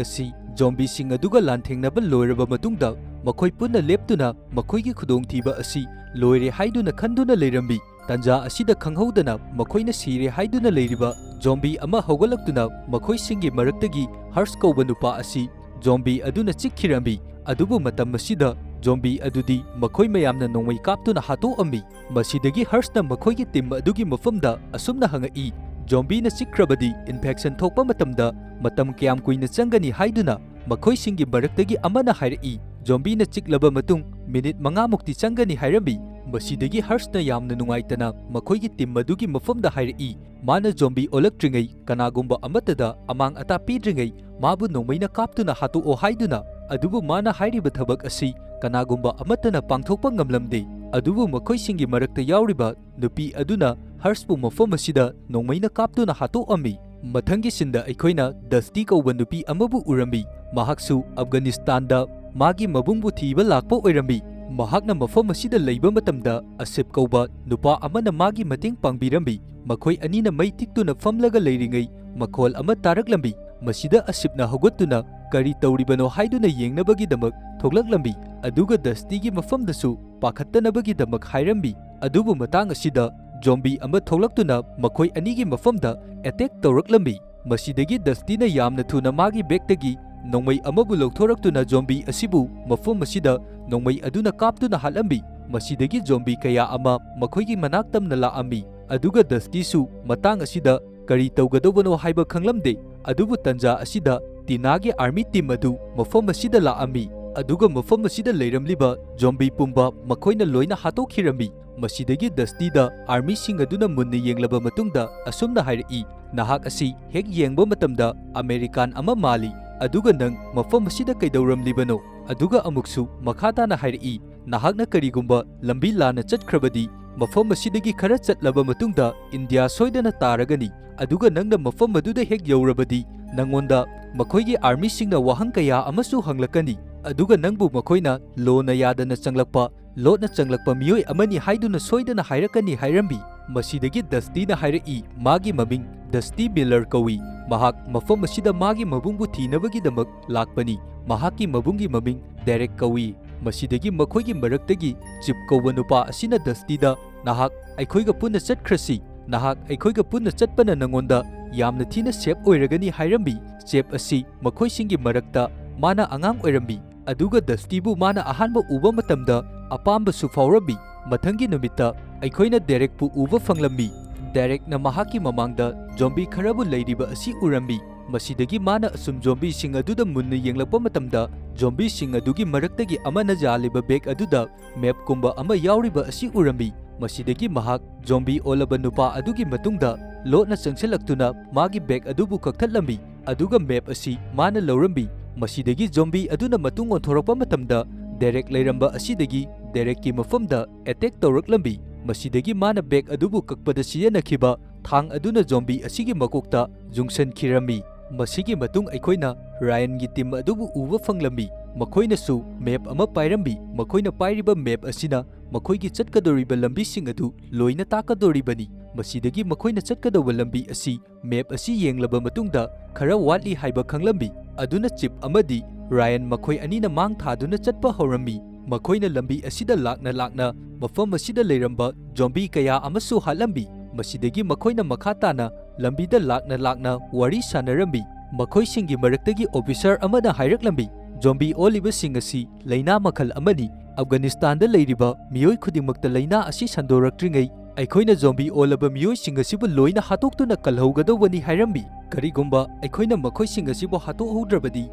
ꯑꯁꯤ ꯖꯣꯝꯕꯤꯁꯤꯡ ꯑꯗꯨꯒ ꯂꯥꯟꯊꯦꯡꯅꯕ ꯂꯣꯏꯔꯕ ꯃꯇꯨꯡꯗ, ꯃꯈꯣꯏ ꯄꯨꯟꯅ ꯂꯦꯞꯇꯨꯅ ꯃꯈꯣꯏꯒꯤ ꯈꯨꯗꯣꯡꯊꯤꯕ ꯑꯁꯤ ꯂꯣꯏꯔꯦ ꯍꯥꯏꯗꯨꯅ ꯈꯟꯗꯨꯅ ꯂꯩꯔꯝꯃꯤ꯫ ꯇꯥꯟꯖꯥ ꯑꯁꯤꯗ ꯈꯪꯍꯧꯗꯅ ꯃꯈꯣꯏꯅ ꯁꯤꯔꯦ ꯍꯥꯏꯗꯨꯅ ꯂꯩꯔꯤꯕ ꯖꯣꯝꯕꯤ ꯑꯃ ꯍꯧꯒꯠꯂꯛꯇꯨꯅ ꯃꯈꯣꯏꯁꯤꯡꯒꯤ ꯃꯔꯛꯇꯒꯤ ꯍꯔꯁ ꯀꯧꯕ ꯅꯨꯄꯥ ꯑꯁꯤ ꯖꯣꯝꯕꯤ ꯑꯗꯨꯅ ꯆꯤꯛꯈꯤꯔꯝꯃꯤ꯫ ꯑꯗꯨꯕꯨ ꯃꯇꯝ ꯑꯁꯤꯗ ꯖꯣꯝꯕꯤ ꯑꯗꯨꯗꯤ ꯃꯈꯣꯏ ꯃꯌꯥꯝꯅ ꯅꯣꯡꯃꯩ ꯀꯥꯞꯇꯨꯅ ꯍꯥꯠꯇꯣꯛꯑꯝꯃꯤ꯫ ꯃꯁꯤꯗꯒꯤ ꯍꯔꯁꯅ ꯃꯈꯣꯏꯒꯤ ꯇꯤꯝ ꯑꯗꯨꯒꯤ ꯃꯐꯝꯗ ꯑꯁꯨꯝꯅ ꯍꯪꯉꯛꯏ, "ꯖꯣꯝꯕꯤꯅ ꯆꯤꯛꯈ꯭ꯔꯕꯗꯤ ꯏꯟꯐꯦꯛꯁꯟ ꯊꯣꯛꯄ ꯃꯇꯝꯗ ꯃꯇꯝ ꯀꯌꯥꯝ ꯀꯨꯏꯅ ꯆꯪꯒꯅꯤ?" ꯍꯥꯏꯗꯨꯅ꯫ ꯃꯈꯣꯏꯁꯤꯡꯒꯤ ꯃꯔꯛꯇꯒꯤ ꯑꯃꯅ ꯍꯥꯏꯔꯛꯏ, "ꯖꯣꯝꯕꯤꯅ ꯆꯤꯛꯂꯕ ꯃꯇꯨꯡ ꯃꯤꯅꯤꯠ ꯃꯉꯥꯃꯨꯛꯇꯤ ꯆꯪꯒꯅꯤ" ꯍꯥꯏꯔꯝꯃꯤ꯫ ꯃꯁꯤꯗꯒꯤ ꯍꯔꯁꯅ ꯌꯥꯝꯅ ꯅꯨꯡꯉꯥꯏꯇꯅ ꯃꯈꯣꯏꯒꯤ ꯇꯤꯝ ꯑꯗꯨꯒꯤ ꯃꯐꯝꯗ ꯍꯥꯏꯔꯛꯏ, ꯃꯥꯅ ꯖꯣꯝꯕꯤ ꯑꯣꯜꯂꯛꯇ꯭ꯔꯤꯉꯩ ꯀꯅꯥꯒꯨꯝꯕ ꯑꯃꯠꯇꯗ ꯑꯃꯥꯡ ꯑꯇꯥ ꯄꯤꯗ꯭ꯔꯤꯉꯩ ꯃꯥꯕꯨ ꯅꯣꯡꯃꯩꯅ ꯀꯥꯞꯇꯨꯅ ꯍꯥꯠꯇꯣꯛꯑꯣ ꯍꯥꯏꯗꯨꯅ꯫ ꯑꯗꯨꯕꯨ ꯃꯥꯅ ꯍꯥꯏꯔꯤꯕ ꯊꯕꯛ ꯑꯁꯤ ꯀꯅꯥꯒꯨꯝꯕ ꯑꯃꯠꯇꯅ ꯄꯥꯡꯊꯣꯛꯄ ꯉꯝꯂꯝꯗꯦ꯫ ꯑꯗꯨꯕꯨ ꯃꯈꯣꯏꯁꯤꯡꯒꯤ ꯃꯔꯛꯇ ꯌꯥꯎꯔꯤꯕ ꯅꯨꯄꯤ ꯑꯗꯨꯅ ꯍꯔꯁꯄꯨ ꯃꯐꯝ ꯑꯁꯤꯗ ꯅꯣꯡꯃꯩꯅ ꯀꯥꯞꯇꯨꯅ ꯍꯥꯠꯇꯣꯛꯑꯝꯃꯤ꯫ ꯃꯊꯪꯒꯤ ꯁꯤꯟꯗ ꯑꯩꯈꯣꯏꯅ ꯗꯁꯇꯤ ꯀꯧꯕ ꯅꯨꯄꯤ ꯑꯃꯕꯨ ꯎꯔꯝꯃꯤ꯫ ꯃꯍꯥꯛꯁꯨ ꯑꯐꯒꯥꯅꯤꯁꯇꯥꯟꯗ ꯃꯥꯒꯤ ꯃꯕꯨꯡꯕꯨ ꯊꯤꯕ ꯂꯥꯛꯄ ꯑꯣꯏꯔꯝꯃꯤ꯫ ꯃꯍꯥꯛꯅ ꯃꯐꯝ ꯑꯁꯤꯗ ꯂꯩꯕ ꯃꯇꯝꯗ ꯑꯁꯤꯞ ꯀꯧꯕ ꯅꯨꯄꯥ ꯑꯃꯅ ꯃꯥꯒꯤ ꯃꯇꯦꯡ ꯄꯥꯡꯕꯤꯔꯝꯃꯤ꯫ ꯃꯈꯣꯏ ꯑꯅꯤꯅ ꯃꯩ ꯇꯤꯛꯇꯨꯅ ꯐꯝꯂꯒ ꯂꯩꯔꯤꯉꯩ ꯃꯈꯣꯜ ꯑꯃ ꯇꯥꯔꯛꯂꯝꯃꯤ꯫ ꯃꯁꯤꯗ ꯑꯁꯤꯞꯅ ꯍꯧꯒꯠꯇꯨꯅ ꯀꯔꯤ ꯇꯧꯔꯤꯕꯅꯣ ꯍꯥꯏꯗꯨꯅ ꯌꯦꯡꯅꯕꯒꯤꯗꯃꯛ ꯊꯣꯛꯂꯛꯂꯝꯃꯤ꯫ ꯑꯗꯨꯒ ꯗꯁꯇꯤꯒꯤ ꯃꯐꯝꯗꯁꯨ ꯄꯥꯈꯠꯇꯅꯕꯒꯤꯗꯃꯛ ꯍꯥꯏꯔꯝꯃꯤ꯫ ꯑꯗꯨꯕꯨ ꯃꯇꯥꯡ ꯑꯁꯤꯗ ꯖꯣꯝꯕꯤ ꯑꯃ ꯊꯣꯛꯂꯛꯇꯨꯅ ꯃꯈꯣꯏ ꯑꯅꯤꯒꯤ ꯃꯐꯝꯗ ꯑꯦꯇꯦꯛ ꯇꯧꯔꯛꯂꯝꯃꯤ꯫ ꯃꯁꯤꯗꯒꯤ ꯗꯁꯇꯤꯅ ꯌꯥꯝꯅ ꯊꯨꯅ ꯃꯥꯒꯤ ꯕꯦꯒꯇꯒꯤ ꯅꯣꯡꯃꯩ ꯑꯃꯕꯨ ꯂꯧꯊꯣꯔꯛꯇꯨꯅ ꯖꯣꯝꯕꯤ ꯑꯁꯤꯕꯨ ꯃꯐꯝ ꯑꯁꯤꯗ ꯅꯣꯡꯃꯩ ꯑꯗꯨꯅ ꯀꯥꯞꯇꯨꯅ ꯍꯥꯠꯂꯝꯃꯤ꯫ ꯃꯁꯤꯗꯒꯤ ꯖꯣꯝꯕꯤ ꯀꯌꯥ ꯑꯃ ꯃꯈꯣꯏꯒꯤ ꯃꯅꯥꯛ ꯇꯝꯅ ꯂꯥꯛꯑꯝꯃꯤ꯫ ꯑꯗꯨꯒ ꯗꯁꯇꯤꯁꯨ ꯃꯇꯥꯡ ꯑꯁꯤꯗ ꯀꯔꯤ ꯇꯧꯒꯗꯧꯕꯅꯣ ꯍꯥꯏꯕ ꯈꯪꯂꯝꯗꯦ꯫ ꯑꯗꯨꯕꯨ ꯇꯟꯖꯥ ꯑꯁꯤꯗ ꯇꯤꯅꯥꯒꯤ ꯑꯥꯔꯃꯤ ꯇꯤꯝ ꯑꯗꯨ ꯃꯐꯝ ꯑꯁꯤꯗ ꯂꯥꯛꯑꯝꯃꯤ꯫ ꯑꯗꯨꯒ ꯃꯐꯝ ꯑꯁꯤꯗ ꯂꯩꯔꯝꯂꯤꯕ ꯖꯣꯝꯕꯤ ꯄꯨꯝꯕ ꯃꯈꯣꯏꯅ ꯂꯣꯏꯅ ꯍꯥꯠꯇꯣꯛꯈꯤꯔꯝꯃꯤ꯫ ꯃꯁꯤꯗꯒꯤ ꯗꯁꯇꯤꯗ ꯑꯥꯔꯃꯤꯁꯤꯡ ꯑꯗꯨꯅ ꯃꯨꯟꯅ ꯌꯦꯡꯂꯕ ꯃꯇꯨꯡꯗ ꯑꯁꯨꯝꯅ ꯍꯥꯏꯔꯛꯏ, "ꯅꯍꯥꯛ ꯑꯁꯤ ꯍꯦꯛ ꯌꯦꯡꯕ ꯃꯇꯝꯗ ꯑꯃꯦꯔꯤꯀꯥꯟ ꯑꯃ ꯃꯥꯜꯂꯤ, ꯑꯗꯨꯒ ꯅꯪ ꯃꯐꯝ ꯑꯁꯤꯗ ꯀꯩꯗꯧꯔꯝꯂꯤꯕꯅꯣ?" ꯑꯗꯨꯒ ꯑꯃꯨꯛꯁꯨ ꯃꯈꯥ ꯇꯥꯅ ꯍꯥꯏꯔꯛꯏ, "ꯅꯍꯥꯛꯅ ꯀꯔꯤꯒꯨꯝꯕ ꯂꯝꯕꯤ ꯂꯥꯟꯅ ꯆꯠꯈ꯭ꯔꯕꯗꯤ ꯃꯐꯝ ꯑꯁꯤꯗꯒꯤ ꯈꯔ ꯆꯠꯂꯕ ꯃꯇꯨꯡꯗ ꯏꯟꯗꯤꯌꯥ ꯁꯣꯏꯗꯅ ꯇꯥꯔꯒꯅꯤ, ꯑꯗꯨꯒ ꯅꯪꯅ ꯃꯐꯝ ꯑꯗꯨꯗ ꯍꯦꯛ ꯌꯧꯔꯕꯗꯤ ꯅꯪꯉꯣꯟꯗ ꯃꯈꯣꯏꯒꯤ ꯑꯥꯔꯃꯤꯁꯤꯡꯅ ꯋꯥꯍꯪ ꯀꯌꯥ ꯑꯃꯁꯨ ꯍꯪꯂꯛꯀꯅꯤ, ꯑꯗꯨꯒ ꯅꯪꯕꯨ ꯃꯈꯣꯏꯅ ꯂꯣꯅ ꯌꯥꯗꯅ ꯆꯪꯂꯛꯄ, ꯂꯣꯠꯅ ꯆꯪꯂꯛꯄ ꯃꯤꯑꯣꯏ ꯑꯃꯅꯤ ꯍꯥꯏꯗꯨꯅ ꯁꯣꯏꯗꯅ ꯍꯥꯏꯔꯛꯀꯅꯤ" ꯍꯥꯏꯔꯝꯃꯤ꯫ ꯃꯁꯤꯗꯒꯤ ꯗꯁꯇꯤꯅ ꯍꯥꯏꯔꯛꯏ, ꯃꯥꯒꯤ ꯃꯃꯤꯡ ꯗꯁꯇꯤ ꯃꯤꯂꯔ ꯀꯧꯏ꯫ ꯃꯍꯥꯛ ꯃꯐꯝ ꯑꯁꯤꯗ ꯃꯥꯒꯤ ꯃꯕꯨꯡꯕꯨ ꯊꯤꯅꯕꯒꯤꯗꯃꯛ ꯂꯥꯛꯄꯅꯤ꯫ ꯃꯍꯥꯛꯀꯤ ꯃꯕꯨꯡꯒꯤ ꯃꯃꯤꯡ ꯗꯦꯔꯦꯛ ꯀꯧꯏ꯫ ꯃꯁꯤꯗꯒꯤ ꯃꯈꯣꯏꯒꯤ ꯃꯔꯛꯇꯒꯤ ꯆꯤꯞ ꯀꯧꯕ ꯅꯨꯄꯥ ꯑꯁꯤꯅ ꯗꯁꯇꯤꯗ, "ꯅꯍꯥꯛ ꯑꯩꯈꯣꯏꯒ ꯄꯨꯟꯅ ꯆꯠꯈ꯭ꯔꯁꯤ, "ꯅꯍꯥꯛ ꯑꯩꯈꯣꯏꯒ ꯄꯨꯟꯅ ꯆꯠꯄꯅ ꯅꯉꯣꯟꯗ ꯌꯥꯝꯅ ꯊꯤꯅ ꯁꯦꯐ ꯑꯣꯏꯔꯒꯅꯤ" ꯍꯥꯏꯔꯝꯃꯤ꯫ ꯆꯦꯞ ꯑꯁꯤ ꯃꯈꯣꯏꯁꯤꯡꯒꯤ ꯃꯔꯛꯇ ꯃꯥꯅ ꯑꯉꯥꯡ ꯑꯣꯏꯔꯝꯃꯤ, ꯑꯗꯨꯒ ꯗꯁꯇꯤꯕꯨ ꯃꯥꯅ ꯑꯍꯥꯟꯕ ꯎꯕ ꯃꯇꯝꯗ ꯑꯄꯥꯝꯕꯁꯨ ꯐꯥꯎꯔꯝꯃꯤ꯫ ꯃꯊꯪꯒꯤ ꯅꯨꯃꯤꯠꯇ ꯑꯩꯈꯣꯏꯅ ꯗꯦꯔꯦꯛꯄꯨ ꯎꯕ ꯐꯪꯂꯝꯃꯤ꯫ ꯗꯦꯔꯦꯛꯅ ꯃꯍꯥꯛꯀꯤ ꯃꯃꯥꯡꯗ ꯖꯣꯝꯕꯤ ꯈꯔꯕꯨ ꯂꯩꯔꯤꯕ ꯑꯁꯤ ꯎꯔꯝꯃꯤ꯫ ꯃꯁꯤꯗꯒꯤ ꯃꯥꯅ ꯑꯁꯨꯝ ꯖꯣꯝꯕꯤꯁꯤꯡ ꯑꯗꯨꯗ ꯃꯨꯟꯅ ꯌꯦꯡꯂꯛꯄ ꯃꯇꯝꯗ, ꯖꯣꯝꯕꯤꯁꯤꯡ ꯑꯗꯨꯒꯤ ꯃꯔꯛꯇꯒꯤ ꯑꯃꯅ ꯌꯥꯜꯂꯤꯕ ꯕꯦꯒ ꯑꯗꯨꯗ ꯃꯦꯞꯀꯨꯝꯕ ꯑꯃ ꯌꯥꯎꯔꯤꯕ ꯑꯁꯤ ꯎꯔꯝꯃꯤ꯫ ꯃꯁꯤꯗꯒꯤ ꯃꯍꯥꯛ ꯖꯣꯝꯕꯤ ꯑꯣꯜꯂꯕ ꯅꯨꯄꯥ ꯑꯗꯨꯒꯤ ꯃꯇꯨꯡꯗ ꯂꯣꯠꯅ ꯆꯪꯁꯤꯜꯂꯛꯇꯨꯅ ꯃꯥꯒꯤ ꯕꯦꯒ ꯑꯗꯨꯕꯨ ꯀꯛꯊꯠꯂꯝꯃꯤ, ꯑꯗꯨꯒ ꯃꯦꯞ ꯑꯁꯤ ꯃꯥꯅ ꯂꯧꯔꯝꯃꯤ꯫ ꯃꯁꯤꯗꯒꯤ ꯖꯣꯝꯕꯤ ꯑꯗꯨꯅ ꯃꯇꯨꯡ ꯑꯣꯟꯊꯣꯔꯛꯄ ꯃꯇꯝꯗ, ꯗꯦꯔꯦꯛ ꯂꯩꯔꯝꯕ ꯑꯁꯤꯗꯒꯤ ꯗꯦꯔꯦꯛꯀꯤ ꯃꯐꯝꯗ ꯑꯦꯇꯦꯛ ꯇꯧꯔꯛꯂꯝꯃꯤ꯫ ꯃꯁꯤꯗꯒꯤ ꯃꯥꯅ ꯕꯦꯒ ꯑꯗꯨꯕꯨ ꯀꯛꯄꯗ ꯁꯤꯖꯤꯟꯅꯈꯤꯕ ꯊꯥꯡ ꯑꯗꯨꯅ ꯖꯣꯝꯕꯤ ꯑꯁꯤꯒꯤ ꯃꯀꯣꯛꯇ ꯌꯨꯡꯁꯟꯈꯤꯔꯝꯃꯤ꯫ ꯃꯁꯤꯒꯤ ꯃꯇꯨꯡ ꯑꯩꯈꯣꯏꯅ ꯔꯥꯌꯟꯒꯤ ꯇꯤꯝ ꯑꯗꯨꯕꯨ ꯎꯕ ꯐꯪꯂꯝꯃꯤ꯫ ꯃꯈꯣꯏꯅꯁꯨ ꯃꯦꯞ ꯑꯃ ꯄꯥꯏꯔꯝꯃꯤ꯫ ꯃꯈꯣꯏꯅ ꯄꯥꯏꯔꯤꯕ ꯃꯦꯞ ꯑꯁꯤꯅ ꯃꯈꯣꯏꯒꯤ ꯆꯠꯀꯗꯧꯔꯤꯕ ꯂꯝꯕꯤꯁꯤꯡ ꯑꯗꯨ ꯂꯣꯏꯅ ꯇꯥꯛꯀꯗꯧꯔꯤꯕꯅꯤ꯫ ꯃꯁꯤꯗꯒꯤ ꯃꯈꯣꯏꯅ ꯆꯠꯀꯗꯧꯕ ꯂꯝꯕꯤ ꯑꯁꯤ ꯃꯦꯞ ꯑꯁꯤ ꯌꯦꯡꯂꯕ ꯃꯇꯨꯡꯗ ꯈꯔ ꯋꯥꯠꯂꯤ ꯍꯥꯏꯕ ꯈꯪꯂꯝꯃꯤ꯫ ꯑꯗꯨꯅ ꯆꯤꯞ ꯑꯃꯗꯤ ꯔꯥꯌꯟ ꯃꯈꯣꯏ ꯑꯅꯤꯅ ꯃꯥꯡ ꯊꯥꯗꯨꯅ ꯆꯠꯄ ꯍꯧꯔꯝꯃꯤ꯫ ꯃꯈꯣꯏꯅ ꯂꯝꯕꯤ ꯑꯁꯤꯗ ꯂꯥꯛꯅ ꯂꯥꯛꯅ ꯃꯐꯝ ꯑꯁꯤꯗ ꯂꯩꯔꯝꯕ ꯖꯣꯝꯕꯤ ꯀꯌꯥ ꯑꯃꯁꯨ ꯍꯥꯠꯂꯝꯃꯤ꯫ ꯃꯁꯤꯗꯒꯤ ꯃꯈꯣꯏꯅ ꯃꯈꯥ ꯇꯥꯅ ꯂꯝꯕꯤꯗ ꯂꯥꯛꯅ ꯂꯥꯛꯅ ꯋꯥꯔꯤ ꯁꯥꯟꯅꯔꯝꯃꯤ꯫ ꯃꯈꯣꯏꯁꯤꯡꯒꯤ ꯃꯔꯛꯇꯒꯤ ꯑꯣꯐꯤꯁꯔ ꯑꯃꯅ ꯍꯥꯏꯔꯛꯂꯝꯃꯤ, "ꯖꯣꯝꯕꯤ ꯑꯣꯜꯂꯤꯕꯁꯤꯡ ꯑꯁꯤ ꯂꯥꯏꯅꯥ ꯃꯈꯜ ꯑꯃꯅꯤ꯫ ꯑꯐꯒꯥꯅꯤꯁꯇꯥꯟꯗ ꯂꯩꯔꯤꯕ ꯃꯤꯑꯣꯏ ꯈꯨꯗꯤꯡꯃꯛꯇ ꯂꯥꯏꯅꯥ ꯑꯁꯤ ꯁꯟꯗꯣꯔꯛꯇ꯭ꯔꯤꯉꯩ ꯑꯩꯈꯣꯏꯅ ꯖꯣꯝꯕꯤ ꯑꯣꯜꯂꯕ ꯃꯤꯑꯣꯏꯁꯤꯡ ꯑꯁꯤꯕꯨ ꯂꯣꯏꯅ ꯍꯥꯠꯇꯣꯛꯇꯨꯅ ꯀꯜꯍꯧꯒꯗꯧꯕꯅꯤ" ꯍꯥꯏꯔꯝꯃꯤ꯫ "ꯀꯔꯤꯒꯨꯝꯕ ꯑꯩꯈꯣꯏꯅ ꯃꯈꯣꯏꯁꯤꯡ ꯑꯁꯤꯕꯨ ꯍꯥꯠꯇꯣꯛꯍꯧꯗ꯭ꯔꯕꯗꯤ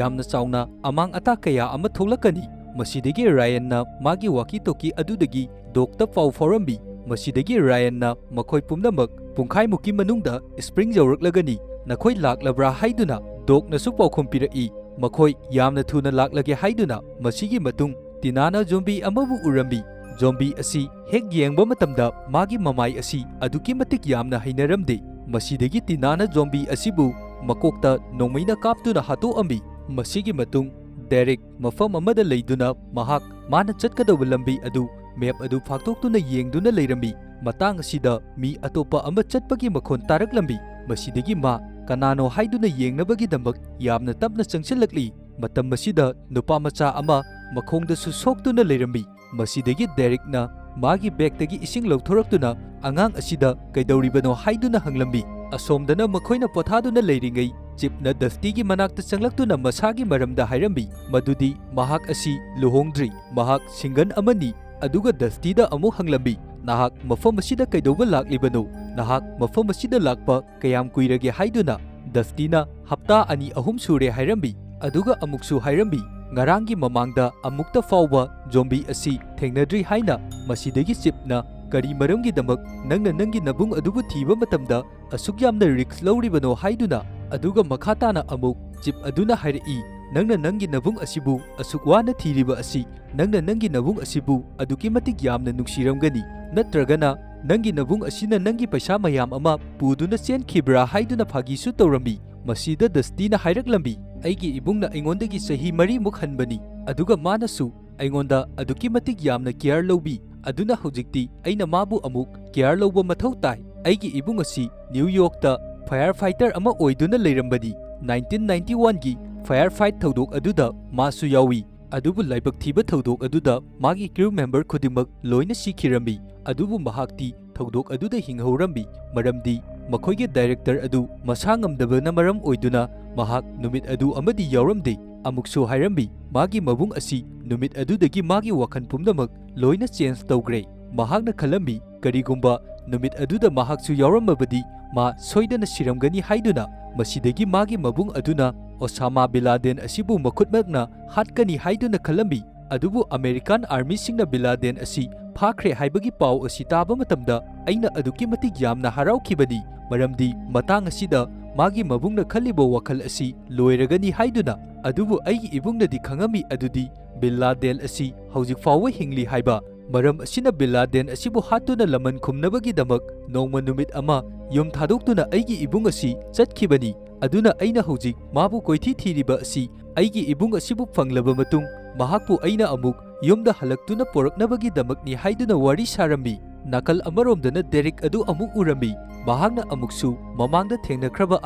ꯌꯥꯝꯅ ꯆꯥꯎꯅ ꯑꯃꯥꯡ ꯑꯇꯥ ꯀꯌꯥ ꯑꯃ ꯊꯣꯛꯂꯛꯀꯅꯤ"꯫ ꯃꯁꯤꯗꯒꯤ ꯔꯥꯌꯟꯅ ꯃꯥꯒꯤ ꯋꯥꯀꯤ ꯇꯣꯀꯤ ꯑꯗꯨꯗꯒꯤ ꯗꯣꯛꯇ ꯄꯥꯎ ꯐꯥꯎꯔꯝꯃꯤ꯫ ꯃꯁꯤꯗꯒꯤ ꯔꯥꯌꯟꯅ ꯃꯈꯣꯏ ꯄꯨꯝꯅꯃꯛ ꯄꯨꯡꯈꯥꯏꯃꯨꯛꯀꯤ ꯃꯅꯨꯡꯗ ꯁ꯭ꯄ꯭ꯔꯤꯡ ꯌꯧꯔꯛꯂꯒꯅꯤ, ꯅꯈꯣꯏ ꯂꯥꯛꯂꯕ꯭ꯔꯥ ꯍꯥꯏꯗꯨꯅ ꯗꯣꯛꯅꯁꯨ ꯄꯥꯎꯈꯨꯝ ꯄꯤꯔꯛꯏ꯫ ꯃꯈꯣꯏ ꯌꯥꯝꯅ ꯊꯨꯅ ꯂꯥꯛꯂꯒꯦ ꯍꯥꯏꯗꯨꯅ꯫ ꯃꯁꯤꯒꯤ ꯃꯇꯨꯡ ꯇꯤꯅꯥꯅ ꯖꯣꯝꯕꯤ ꯑꯃꯕꯨ ꯎꯔꯝꯃꯤ꯫ ꯖꯣꯝꯕꯤ ꯑꯁꯤ ꯍꯦꯛ ꯌꯦꯡꯕ ꯃꯇꯝꯗ ꯃꯥꯒꯤ ꯃꯃꯥꯏ ꯑꯁꯤ ꯑꯗꯨꯛꯀꯤ ꯃꯇꯤꯛ ꯌꯥꯝꯅ ꯍꯩꯅꯔꯝꯗꯦ꯫ ꯃꯁꯤꯗꯒꯤ ꯇꯤꯅꯥꯅ ꯖꯣꯝꯕꯤ ꯑꯁꯤꯕꯨ ꯃꯀꯣꯛꯇ ꯅꯣꯡꯃꯩꯅ ꯀꯥꯞꯇꯨꯅ ꯍꯥꯠꯇꯣꯛꯑꯝꯃꯤ꯫ ꯃꯁꯤꯒꯤ ꯃꯇꯨꯡ ꯗꯦꯔꯤꯛ ꯃꯐꯝ ꯑꯃꯗ ꯂꯩꯗꯨꯅ ꯃꯍꯥꯛ ꯃꯥꯅ ꯆꯠꯀꯗꯧꯕ ꯂꯝꯕꯤ ꯑꯗꯨ ꯃꯦꯞ ꯑꯗꯨ ꯐꯥꯛꯇꯣꯛꯇꯨꯅ ꯌꯦꯡꯗꯨꯅ ꯂꯩꯔꯝꯃꯤ꯫ ꯃꯇꯥꯡ ꯑꯁꯤꯗ ꯃꯤ ꯑꯇꯣꯞꯄ ꯑꯃ ꯆꯠꯄꯒꯤ ꯃꯈꯣꯟ ꯇꯥꯔꯛꯂꯝꯃꯤ꯫ ꯃꯁꯤꯗꯒꯤ ꯃꯥ ꯀꯅꯥꯅꯣ ꯍꯥꯏꯗꯨꯅ ꯌꯦꯡꯅꯕꯒꯤꯗꯃꯛ ꯌꯥꯝꯅ ꯇꯞꯅ ꯆꯪꯁꯤꯜꯂꯛꯂꯤ꯫ ꯃꯇꯝ ꯑꯁꯤꯗ ꯅꯨꯄꯥ ꯃꯆꯥ ꯑꯃ ꯃꯈꯣꯡꯗꯁꯨ ꯁꯣꯛꯇꯨꯅ ꯂꯩꯔꯝꯃꯤ꯫ ꯃꯁꯤꯗꯒꯤ ꯗꯦꯔꯤꯛꯅ ꯃꯥꯒꯤ ꯕꯦꯒꯇꯒꯤ ꯏꯁꯤꯡ ꯂꯧꯊꯣꯔꯛꯇꯨꯅ ꯑꯉꯥꯡ ꯑꯁꯤꯗ ꯀꯩꯗꯧꯔꯤꯕꯅꯣ ꯍꯥꯏꯗꯨꯅ ꯍꯪꯂꯝꯃꯤ꯫ ꯑꯁꯣꯝꯗꯅ ꯃꯈꯣꯏꯅ ꯄꯣꯊꯥꯗꯨꯅ ꯂꯩꯔꯤꯉꯩ, ꯆꯤꯞꯅ ꯗꯁꯇꯤꯒꯤ ꯃꯅꯥꯛꯇ ꯆꯪꯂꯛꯇꯨꯅ ꯃꯁꯥꯒꯤ ꯃꯔꯝꯗ ꯍꯥꯏꯔꯝꯃꯤ, ꯃꯗꯨꯗꯤ ꯃꯍꯥꯛ ꯑꯁꯤ ꯂꯨꯍꯣꯡꯗ꯭ꯔꯤ, ꯃꯍꯥꯛ ꯁꯤꯡꯒꯜ ꯑꯃꯅꯤ꯫ ꯑꯗꯨꯒ ꯗꯁꯇꯤꯗ ꯑꯃꯨꯛ ꯍꯪꯂꯝꯃꯤ, "ꯅꯍꯥꯛ ꯃꯐꯝ ꯑꯁꯤꯗ ꯀꯩꯗꯧꯕ ꯂꯥꯛꯂꯤꯕꯅꯣ? ꯅꯍꯥꯛ ꯃꯐꯝ ꯑꯁꯤꯗ ꯂꯥꯛꯄ ꯀꯌꯥꯝ ꯀꯨꯏꯔꯒꯦ?" ꯍꯥꯏꯗꯨꯅ꯫ ꯗꯁꯇꯤꯅ, "ꯍꯞꯇꯥ ꯑꯅꯤ ꯑꯍꯨꯝ ꯁꯨꯔꯦ" ꯍꯥꯏꯔꯝꯃꯤ꯫ ꯑꯗꯨꯒ ꯑꯃꯨꯛꯁꯨ ꯍꯥꯏꯔꯝꯃꯤ, "ꯉꯔꯥꯡꯒꯤ ꯃꯃꯥꯡꯗ ꯑꯃꯨꯛꯇ ꯐꯥꯎꯕ ꯖꯣꯝꯕꯤ ꯑꯁꯤ ꯊꯦꯡꯅꯗ꯭ꯔꯤ" ꯍꯥꯏꯅ꯫ ꯃꯁꯤꯗꯒꯤ ꯆꯤꯞꯅ, "ꯀꯔꯤ ꯃꯔꯝꯒꯤꯗꯃꯛ ꯅꯪꯅ ꯅꯪꯒꯤ ꯅꯕꯨꯡ ꯑꯗꯨꯕꯨ ꯊꯤꯕ ꯃꯇꯝꯗ ꯑꯁꯨꯛ ꯌꯥꯝꯅ ꯔꯤꯁ꯭ꯛ ꯂꯧꯔꯤꯕꯅꯣ?" ꯍꯥꯏꯗꯨꯅ꯫ ꯑꯗꯨꯒ ꯃꯈꯥ ꯇꯥꯅ ꯑꯃꯨꯛ ꯆꯤꯞ ꯑꯗꯨꯅ ꯍꯥꯏꯔꯛꯏ, "ꯅꯪꯅ ꯅꯪꯒꯤ ꯅꯕꯨꯡ ꯑꯁꯤꯕꯨ ꯑꯁꯨꯛ ꯋꯥꯅ ꯊꯤꯔꯤꯕ ꯑꯁꯤ, ꯅꯪꯅ ꯅꯪꯒꯤ ꯅꯕꯨꯡ ꯑꯁꯤꯕꯨ ꯑꯗꯨꯛꯀꯤ ꯃꯇꯤꯛ ꯌꯥꯝꯅ ꯅꯨꯡꯁꯤꯔꯝꯒꯅꯤ, ꯅꯠꯇ꯭ꯔꯒꯅ ꯅꯪꯒꯤ ꯅꯕꯨꯡ ꯑꯁꯤꯅ ꯅꯪꯒꯤ ꯄꯩꯁꯥ ꯃꯌꯥꯝ ꯑꯃ ꯄꯨꯗꯨꯅ ꯆꯦꯟꯈꯤꯕ꯭ꯔꯥ?" ꯍꯥꯏꯗꯨꯅ ꯐꯥꯒꯤꯁꯨ ꯇꯧꯔꯝꯃꯤ꯫ ꯃꯁꯤꯗ ꯗꯁꯇꯤꯅ ꯍꯥꯏꯔꯛꯂꯝꯃꯤ, "ꯑꯩꯒꯤ ꯏꯕꯨꯡꯅ ꯑꯩꯉꯣꯟꯗꯒꯤ ꯆꯍꯤ ꯃꯔꯤꯃꯨꯛ ꯍꯟꯕꯅꯤ, ꯑꯗꯨꯒ ꯃꯥꯅꯁꯨ ꯑꯩꯉꯣꯟꯗ ꯑꯗꯨꯛꯀꯤ ꯃꯇꯤꯛ ꯌꯥꯝꯅ ꯀꯤꯌꯔ ꯂꯧꯕꯤ, ꯑꯗꯨꯅ ꯍꯧꯖꯤꯛꯇꯤ ꯑꯩꯅ ꯃꯥꯕꯨ ꯑꯃꯨꯛ ꯀꯤꯌꯔ ꯂꯧꯕ ꯃꯊꯧ ꯇꯥꯏ꯫" ꯑꯩꯒꯤ ꯏꯕꯨꯡ ꯑꯁꯤ ꯅ꯭ꯌꯨ ꯌꯣꯔꯛꯇ ꯐꯥꯌꯔ ꯐꯥꯏꯇꯔ ꯑꯃ ꯑꯣꯏꯗꯨꯅ ꯂꯩꯔꯝꯕꯅꯤ꯫ ꯅꯥꯏꯟꯇꯤꯟ ꯅꯥꯏꯟꯇꯤ ꯋꯥꯟꯒꯤ ꯐꯥꯌꯔ ꯐꯥꯏꯠ ꯊꯧꯗꯣꯛ ꯑꯗꯨꯗ ꯃꯥꯁꯨ ꯌꯥꯎꯏ꯫ ꯑꯗꯨꯕꯨ ꯂꯥꯏꯕꯛ ꯊꯤꯕ ꯊꯧꯗꯣꯛ ꯑꯗꯨꯗ ꯃꯥꯒꯤ ꯀ꯭ꯔꯨ ꯃꯦꯝꯕꯔ ꯈꯨꯗꯤꯡꯃꯛ ꯂꯣꯏꯅ ꯁꯤꯈꯤꯔꯝꯃꯤ꯫ ꯑꯗꯨꯕꯨ ꯃꯍꯥꯛꯇꯤ ꯊꯧꯗꯣꯛ ꯑꯗꯨꯗ ꯍꯤꯡꯍꯧꯔꯝꯃꯤ, ꯃꯔꯝꯗꯤ ꯃꯈꯣꯏꯒꯤ ꯗꯥꯏꯔꯦꯛꯇꯔ ꯑꯗꯨ ꯃꯁꯥ ꯉꯝꯗꯕꯅ ꯃꯔꯝ ꯑꯣꯏꯗꯨꯅ ꯃꯍꯥꯛ ꯅꯨꯃꯤꯠ ꯑꯗꯨ ꯑꯃꯗꯤ ꯌꯥꯎꯔꯝꯗꯦ꯫ ꯑꯃꯨꯛꯁꯨ ꯍꯥꯏꯔꯝꯃꯤ, ꯃꯥꯒꯤ ꯃꯕꯨꯡ ꯑꯁꯤ ꯅꯨꯃꯤꯠ ꯑꯗꯨꯗꯒꯤ ꯃꯥꯒꯤ ꯋꯥꯈꯜ ꯄꯨꯝꯅꯃꯛ ꯂꯣꯏꯅ ꯆꯦꯟꯖ ꯇꯧꯈ꯭ꯔꯦ꯫ ꯃꯍꯥꯛꯅ ꯈꯜꯂꯝꯃꯤ, ꯀꯔꯤꯒꯨꯝꯕ ꯅꯨꯃꯤꯠ ꯑꯗꯨꯗ ꯃꯍꯥꯛꯁꯨ ꯌꯥꯎꯔꯝꯃꯕꯗꯤ ꯃꯥ ꯁꯣꯏꯗꯅ ꯁꯤꯔꯝꯒꯅꯤ ꯍꯥꯏꯗꯨꯅ꯫ ꯃꯁꯤꯗꯒꯤ ꯃꯥꯒꯤ ꯃꯕꯨꯡ ꯑꯗꯨꯅ ꯑꯣꯁꯥꯃꯥ ꯕꯤꯟ ꯂꯥꯗꯦꯟ ꯑꯁꯤꯕꯨ ꯃꯈꯨꯠꯃꯛꯅ ꯍꯥꯠꯀꯅꯤ ꯍꯥꯏꯗꯨꯅ ꯈꯜꯂꯝꯃꯤ꯫ ꯑꯗꯨꯕꯨ ꯑꯃꯦꯔꯤꯀꯥꯟ ꯑꯥꯔꯃꯤꯁꯤꯡꯅ ꯕꯤꯟ ꯂꯥꯗꯦꯟ ꯑꯁꯤ ꯐꯥꯈ꯭ꯔꯦ ꯍꯥꯏꯕꯒꯤ ꯄꯥꯎ ꯑꯁꯤ ꯇꯥꯕ ꯃꯇꯝꯗ ꯑꯩꯅ ꯑꯗꯨꯛꯀꯤ ꯃꯇꯤꯛ ꯌꯥꯝꯅ ꯍꯔꯥꯎꯈꯤꯕꯅꯤ, ꯃꯔꯝꯗꯤ ꯃꯇꯥꯡ ꯑꯁꯤꯗ ꯃꯥꯒꯤ ꯃꯕꯨꯡꯅ ꯈꯜꯂꯤꯕ ꯋꯥꯈꯜ ꯑꯁꯤ ꯂꯣꯏꯔꯒꯅꯤ ꯍꯥꯏꯗꯨꯅ꯫ ꯑꯗꯨꯕꯨ ꯑꯩꯒꯤ ꯏꯕꯨꯡꯅꯗꯤ ꯈꯪꯉꯝꯃꯤ ꯑꯗꯨꯗꯤ ꯕꯤꯟ ꯂꯥꯗꯦꯟ ꯑꯁꯤ ꯍꯧꯖꯤꯛ ꯐꯥꯎꯕ ꯍꯤꯡꯂꯤ ꯍꯥꯏꯕ꯫ ꯃꯔꯝ ꯑꯁꯤꯅ ꯕꯤꯟ ꯂꯥꯗꯦꯟ ꯑꯁꯤꯕꯨ ꯍꯥꯠꯇꯨꯅ ꯂꯃꯟ ꯈꯨꯝꯅꯕꯒꯤꯗꯃꯛ ꯅꯣꯡꯃ ꯅꯨꯃꯤꯠ ꯑꯃ ꯌꯨꯝ ꯊꯥꯗꯣꯛꯇꯨꯅ ꯑꯩꯒꯤ ꯏꯕꯨꯡ ꯑꯁꯤ ꯆꯠꯈꯤꯕꯅꯤ꯫ ꯑꯗꯨꯅ ꯑꯩꯅ ꯍꯧꯖꯤꯛ ꯃꯥꯕꯨ ꯀꯣꯏꯊꯤ ꯊꯤꯔꯤꯕ ꯑꯁꯤ ꯑꯩꯒꯤ ꯏꯕꯨꯡ ꯑꯁꯤꯕꯨ ꯐꯪꯂꯕ ꯃꯇꯨꯡ ꯃꯍꯥꯛꯄꯨ ꯑꯩꯅ ꯑꯃꯨꯛ ꯌꯨꯝꯗ ꯍꯜꯂꯛꯇꯨꯅ ꯄꯣꯔꯛꯅꯕꯒꯤꯗꯃꯛꯅꯤ ꯍꯥꯏꯗꯨꯅ ꯋꯥꯔꯤ ꯁꯥꯔꯝꯃꯤ꯫ ꯅꯥꯀꯜ ꯑꯃꯔꯣꯝꯗꯅ ꯗꯦꯔꯤꯛ ꯑꯗꯨ ꯑꯃꯨꯛ ꯎꯔꯝꯃꯤ꯫ ꯃꯍꯥꯛꯅ ꯑꯃꯨꯛꯁꯨ ꯃꯃꯥꯡꯗ ꯊꯦꯡꯅꯈ꯭ꯔꯕ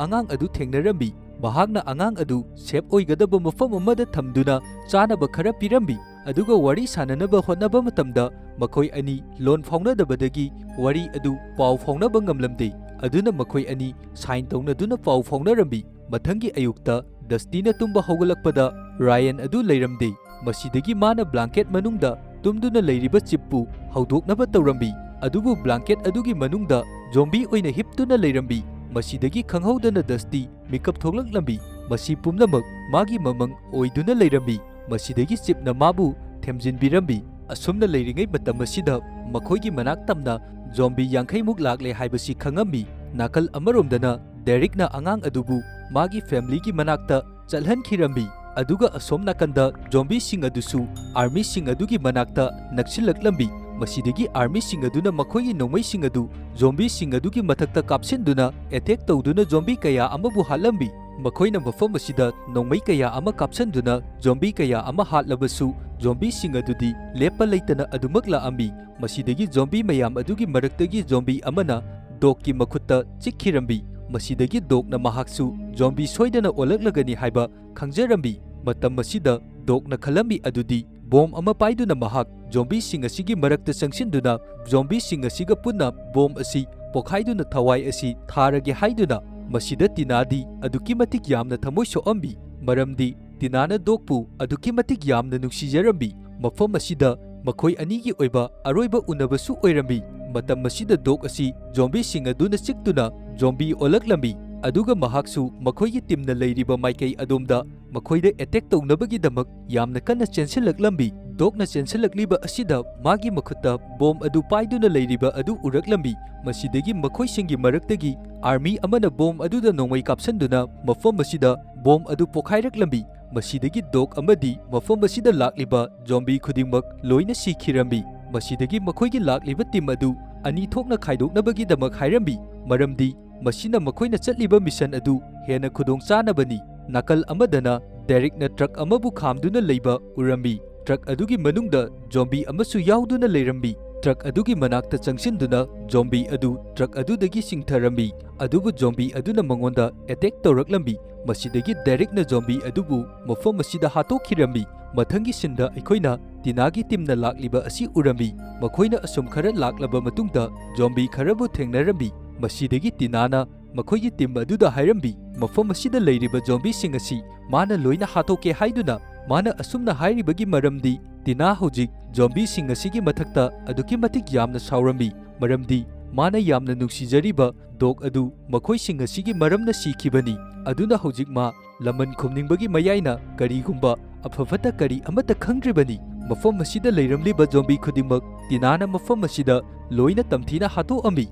ꯑꯉꯥꯡ ꯑꯗꯨ ꯊꯦꯡꯅꯔꯝꯃꯤ꯫ ꯃꯍꯥꯛꯅ ꯑꯉꯥꯡ ꯑꯗꯨ ꯁꯦꯐ ꯑꯣꯏꯒꯗꯕ ꯃꯐꯝ ꯑꯃꯗ ꯊꯝꯗꯨꯅ ꯆꯥꯅꯕ ꯈꯔ ꯄꯤꯔꯝꯃꯤ꯫ ꯑꯗꯨꯒ ꯋꯥꯔꯤ ꯁꯥꯟꯅꯅꯕ ꯍꯣꯠꯅꯕ ꯃꯇꯝꯗ ꯃꯈꯣꯏ ꯑꯅꯤ ꯂꯣꯟ ꯐꯥꯎꯅꯗꯕꯗꯒꯤ ꯋꯥꯔꯤ ꯑꯗꯨ ꯄꯥꯎ ꯐꯥꯎꯅꯕ ꯉꯝꯂꯝꯗꯦ꯫ ꯑꯗꯨꯅ ꯃꯈꯣꯏ ꯑꯅꯤ sign ꯇꯧꯅꯗꯨꯅ ꯄꯥꯎ ꯐꯥꯎꯅꯔꯝꯃꯤ꯫ ꯃꯊꯪꯒꯤ ꯑꯌꯨꯛꯇ ꯗꯁꯇꯤꯅ ꯇꯨꯝꯕ ꯍꯧꯒꯠꯂꯛꯄꯗ ꯔꯥꯌꯟ ꯑꯗꯨ ꯂꯩꯔꯝꯗꯦ꯫ ꯃꯁꯤꯗꯒꯤ ꯃꯥꯅ blanket ꯃꯅꯨꯡꯗ ꯇꯨꯝꯗꯨꯅ ꯂꯩꯔꯤꯕ ꯆꯤꯞꯄꯨ ꯍꯧꯗꯣꯛꯅꯕ ꯇꯧꯔꯝꯃꯤ꯫ ꯑꯗꯨꯕꯨ blanket ꯑꯗꯨꯒꯤ ꯃꯅꯨꯡꯗ ꯖꯣꯝꯕꯤ ꯑꯣꯏꯅ ꯍꯤꯞꯇꯨꯅ ꯂꯩꯔꯝꯃꯤ꯫ ꯃꯁꯤꯗꯒꯤ ꯈꯪꯍꯧꯗꯅ ꯗꯁꯇꯤ ꯃꯤꯀꯞ ꯊꯣꯛꯂꯛꯂꯝꯃꯤ꯫ ꯃꯁꯤ ꯄꯨꯝꯅꯃꯛ ꯃꯥꯒꯤ ꯃꯃꯪ ꯑꯣꯏꯗꯨꯅ ꯂꯩꯔꯝꯃꯤ꯫ ꯃꯁꯤꯗꯒꯤ ꯆꯤꯞꯅ ꯃꯥꯕꯨ ꯊꯦꯝꯖꯤꯟꯕꯤꯔꯝꯃꯤ꯫ ꯑꯁꯨꯝꯅ ꯂꯩꯔꯤꯉꯩ ꯃꯇꯝ ꯑꯁꯤꯗ ꯃꯈꯣꯏꯒꯤ ꯃꯅꯥꯛ ꯇꯝꯅ ꯖꯣꯝꯕꯤ ꯌꯥꯡꯈꯩꯃꯨꯛ ꯂꯥꯛꯂꯦ ꯍꯥꯏꯕꯁꯤ ꯈꯪꯉꯝꯃꯤ꯫ ꯅꯥꯀꯜ ꯑꯃꯔꯣꯝꯗꯅ ꯗꯦꯔꯤꯛꯅ ꯑꯉꯥꯡ ꯑꯗꯨꯕꯨ ꯃꯥꯒꯤ familyꯒꯤ ꯃꯅꯥꯛꯇ ꯆꯠꯍꯟꯈꯤꯔꯝꯃꯤ꯫ ꯑꯗꯨꯒ ꯑꯁꯣꯝ ꯅꯥꯀꯟꯗ ꯖꯣꯝꯕꯤꯁꯤꯡ ꯑꯗꯨꯁꯨ armyꯁꯤꯡ ꯑꯗꯨꯒꯤ ꯃꯅꯥꯛꯇ ꯅꯛꯁꯤꯜꯂꯛꯂꯝꯃꯤ꯫ ꯃꯁꯤꯗꯒꯤ armyꯁꯤꯡ ꯑꯗꯨꯅ ꯃꯈꯣꯏꯒꯤ ꯅꯣꯡꯃꯩꯁꯤꯡ ꯑꯗꯨ ꯖꯣꯝꯕꯤꯁꯤꯡ ꯑꯗꯨꯒꯤ ꯃꯊꯛꯇ ꯀꯥꯞꯁꯤꯟꯗꯨꯅ attack ꯇꯧꯗꯨꯅ ꯖꯣꯝꯕꯤ ꯀꯌꯥ ꯑꯃꯕꯨ ꯍꯥꯠꯂꯝꯃꯤ꯫ ꯃꯈꯣꯏꯅ ꯃꯐꯝ ꯑꯁꯤꯗ ꯅꯣꯡꯃꯩ ꯀꯌꯥ ꯑꯃ ꯀꯥꯞꯁꯤꯟꯗꯨꯅ ꯖꯣꯝꯕꯤ ꯀꯌꯥ ꯑꯃ ꯍꯥꯠꯂꯕꯁꯨ, ꯖꯣꯝꯕꯤꯁꯤꯡ ꯑꯗꯨꯗꯤ ꯂꯦꯞꯄ ꯂꯩꯇꯅ ꯑꯗꯨꯃꯛ ꯂꯥꯛꯑꯝꯃꯤ꯫ ꯃꯁꯤꯗꯒꯤ ꯖꯣꯝꯕꯤ ꯃꯌꯥꯝ ꯑꯗꯨꯒꯤ ꯃꯔꯛꯇꯒꯤ ꯖꯣꯝꯕꯤ ꯑꯃꯅ ꯗꯣꯛꯀꯤ ꯃꯈꯨꯠꯇ ꯆꯤꯛꯈꯤꯔꯝꯃꯤ꯫ ꯃꯁꯤꯗꯒꯤ ꯗꯣꯛꯅ ꯃꯍꯥꯛꯁꯨ ꯖꯣꯝꯕꯤ ꯁꯣꯏꯗꯅ ꯑꯣꯜꯂꯛꯂꯒꯅꯤ ꯍꯥꯏꯕ ꯈꯪꯖꯔꯝꯃꯤ꯫ ꯃꯇꯝ ꯑꯁꯤꯗ ꯗꯣꯛꯅ ꯈꯜꯂꯝꯃꯤ ꯑꯗꯨꯗꯤ ꯕꯣꯝ ꯑꯃ ꯄꯥꯏꯗꯨꯅ ꯃꯍꯥꯛ ꯖꯣꯝꯕꯤꯁꯤꯡ ꯑꯁꯤꯒꯤ ꯃꯔꯛꯇ ꯆꯪꯁꯤꯟꯗꯨꯅ ꯖꯣꯝꯕꯤꯁꯤꯡ ꯑꯁꯤꯒ ꯄꯨꯟꯅ ꯕꯣꯝ ꯑꯁꯤ ꯄꯣꯈꯥꯏꯗꯨꯅ ꯊꯋꯥꯏ ꯑꯁꯤ ꯊꯥꯔꯒꯦ ꯍꯥꯏꯗꯨꯅ꯫ ꯃꯁꯤꯗ ꯇꯤꯅꯥꯗꯤ ꯑꯗꯨꯛꯀꯤ ꯃꯇꯤꯛ ꯌꯥꯝꯅ ꯊꯃꯣꯏ ꯁꯣꯛꯑꯝꯃꯤ, ꯃꯔꯝꯗꯤ ꯇꯤꯅꯥꯅ ꯗꯣꯛꯄꯨ ꯑꯗꯨꯛꯀꯤ ꯃꯇꯤꯛ ꯌꯥꯝꯅ ꯅꯨꯡꯁꯤꯖꯔꯝꯃꯤ꯫ ꯃꯐꯝ ꯑꯁꯤꯗ ꯃꯈꯣꯏ ꯑꯅꯤꯒꯤ ꯑꯣꯏꯕ ꯑꯔꯣꯏꯕ ꯎꯅꯕꯁꯨ ꯑꯣꯏꯔꯝꯃꯤ꯫ ꯃꯇꯝ ꯑꯁꯤꯗ ꯗꯣꯛ ꯑꯁꯤ ꯖꯣꯝꯕꯤꯁꯤꯡ ꯑꯗꯨꯅ ꯆꯤꯛꯇꯨꯅ ꯖꯣꯝꯕꯤ ꯑꯣꯜꯂꯛꯂꯝꯃꯤ, ꯑꯗꯨꯒ ꯃꯍꯥꯛꯁꯨ ꯃꯈꯣꯏꯒꯤ ꯇꯤꯝꯅ ꯂꯩꯔꯤꯕ ꯃꯥꯏꯀꯩ ꯑꯗꯣꯝꯗ ꯃꯈꯣꯏꯗ attack ꯇꯧꯅꯕꯒꯤꯗꯃꯛ ꯌꯥꯝꯅ ꯀꯟꯅ ꯆꯦꯟꯁꯤꯜꯂꯛꯂꯝꯃꯤ꯫ ꯗꯣꯛꯅ ꯆꯦꯟꯁꯤꯜꯂꯛꯂꯤꯕ ꯑꯁꯤꯗ ꯃꯥꯒꯤ ꯃꯈꯨꯠꯇ ꯕꯣꯝ ꯑꯗꯨ ꯄꯥꯏꯗꯨꯅ ꯂꯩꯔꯤꯕ ꯑꯗꯨ ꯎꯔꯛꯂꯝꯃꯤ꯫ ꯃꯁꯤꯗꯒꯤ ꯃꯈꯣꯏꯁꯤꯡꯒꯤ ꯃꯔꯛꯇꯒꯤ army ꯑꯃꯅ ꯕꯣꯝ ꯑꯗꯨꯗ ꯅꯣꯡꯃꯩ ꯀꯥꯞꯁꯤꯟꯗꯨꯅ ꯃꯐꯝ ꯑꯁꯤꯗ ꯕꯣꯝ ꯑꯗꯨ ꯄꯣꯈꯥꯏꯔꯛꯂꯝꯃꯤ꯫ ꯃꯁꯤꯗꯒꯤ ꯗꯣꯛ ꯑꯃꯗꯤ ꯃꯐꯝ ꯑꯁꯤꯗ ꯂꯥꯛꯂꯤꯕ ꯖꯣꯝꯕꯤ ꯈꯨꯗꯤꯡꯃꯛ ꯂꯣꯏꯅ ꯁꯤꯈꯤꯔꯝꯃꯤ꯫ ꯃꯁꯤꯗꯒꯤ ꯃꯈꯣꯏꯒꯤ ꯂꯥꯛꯂꯤꯕ ꯇꯤꯝ ꯑꯗꯨ ꯑꯅꯤ ꯊꯣꯛꯅ ꯈꯥꯏꯗꯣꯛꯅꯕꯒꯤꯗꯃꯛ ꯍꯥꯏꯔꯝꯃꯤ, ꯃꯔꯝꯗꯤ ꯃꯁꯤꯅ ꯃꯈꯣꯏꯅ ꯆꯠꯂꯤꯕ ꯃꯤꯁꯟ ꯑꯗꯨ ꯍꯦꯟꯅ ꯈꯨꯗꯣꯡ ꯆꯥꯅꯕꯅꯤ꯫ ꯅꯥꯀꯜ ꯑꯃꯗꯅ ꯗꯦꯔꯤꯛꯅ ꯇ꯭ꯔꯛ ꯑꯃꯕꯨ ꯈꯥꯝꯗꯨꯅ ꯂꯩꯕ ꯎꯔꯝꯃꯤ꯫ ꯇ꯭ꯔꯛ ꯑꯗꯨꯒꯤ ꯃꯅꯨꯡꯗ ꯖꯣꯝꯕꯤ ꯑꯃꯁꯨ ꯌꯥꯎꯗꯨꯅ ꯂꯩꯔꯝꯃꯤ꯫ ꯇ꯭ꯔꯛ ꯑꯗꯨꯒꯤ ꯃꯅꯥꯛꯇ ꯆꯪꯁꯤꯟꯗꯨꯅ ꯖꯣꯝꯕꯤ ꯑꯗꯨ ꯇ꯭ꯔꯛ ꯑꯗꯨꯗꯒꯤ ꯆꯤꯡꯊꯔꯝꯃꯤ꯫ ꯑꯗꯨꯕꯨ ꯖꯣꯝꯕꯤ ꯑꯗꯨꯅ ꯃꯉꯣꯟꯗ ꯑꯦꯇꯦꯛ ꯇꯧꯔꯛꯂꯝꯃꯤ꯫ ꯃꯁꯤꯗꯒꯤ ꯗꯦꯔꯤꯛꯅ ꯖꯣꯝꯕꯤ ꯑꯗꯨꯕꯨ ꯃꯐꯝ ꯑꯁꯤꯗ ꯍꯥꯠꯇꯣꯛꯈꯤꯔꯝꯃꯤ꯫ ꯃꯊꯪꯒꯤ ꯁꯤꯟꯗ ꯑꯩꯈꯣꯏꯅ ꯇꯤꯅꯥꯒꯤ ꯇꯤꯝꯅ ꯂꯥꯛꯂꯤꯕ ꯑꯁꯤ ꯎꯔꯝꯃꯤ꯫ ꯃꯈꯣꯏꯅ ꯑꯁꯨꯝ ꯈꯔ ꯂꯥꯛꯂꯕ ꯃꯇꯨꯡꯗ ꯖꯣꯝꯕꯤ ꯈꯔꯕꯨ ꯊꯦꯡꯅꯔꯝꯃꯤ꯫ ꯃꯁꯤꯗꯒꯤ ꯇꯤꯅꯥꯅ ꯃꯈꯣꯏꯒꯤ ꯇꯤꯝ ꯑꯗꯨꯗ ꯍꯥꯏꯔꯝꯃꯤ, ꯃꯐꯝ ꯑꯁꯤꯗ ꯂꯩꯔꯤꯕ ꯖꯣꯝꯕꯤꯁꯤꯡ ꯑꯁꯤ ꯃꯥꯅ ꯂꯣꯏꯅ ꯍꯥꯠꯇꯣꯛꯀꯦ ꯍꯥꯏꯗꯨꯅ꯫ ꯃꯥꯅ ꯑꯁꯨꯝꯅ ꯍꯥꯏꯔꯤꯕꯒꯤ ꯃꯔꯝꯗꯤ ꯇꯤꯅꯥ ꯍꯧꯖꯤꯛ ꯖꯣꯝꯕꯤꯁꯤꯡ ꯑꯁꯤꯒꯤ ꯃꯊꯛꯇ ꯑꯗꯨꯛꯀꯤ ꯃꯇꯤꯛ ꯌꯥꯝꯅ ꯁꯥꯎꯔꯝꯃꯤ, ꯃꯔꯝꯗꯤ ꯃꯥꯅ ꯌꯥꯝꯅ ꯅꯨꯡꯁꯤꯖꯔꯤꯕ ꯗꯣꯒ ꯑꯗꯨ ꯃꯈꯣꯏꯁꯤꯡ ꯑꯁꯤꯒꯤ ꯃꯔꯝꯅ ꯁꯤꯈꯤꯕꯅꯤ꯫ ꯑꯗꯨꯅ ꯍꯧꯖꯤꯛ ꯃꯥ ꯂꯃꯟ ꯈꯨꯝꯅꯤꯡꯕꯒꯤ ꯃꯌꯥꯏꯅ ꯀꯔꯤꯒꯨꯝꯕ ꯑꯐ ꯐꯠꯇ ꯀꯔꯤ ꯑꯃꯠꯇ ꯈꯪꯗ꯭ꯔꯤꯕꯅꯤ꯫ ꯃꯐꯝ ꯑꯁꯤꯗ ꯂꯩꯔꯝꯂꯤꯕ ꯖꯣꯝꯕꯤ ꯈꯨꯗꯤꯡꯃꯛ ꯇꯤꯅꯥꯅ ꯃꯐꯝ ꯑꯁꯤꯗ ꯂꯣꯏꯅ ꯇꯝꯊꯤꯅ ꯍꯥꯠꯇꯣꯛꯑꯝꯃꯤ꯫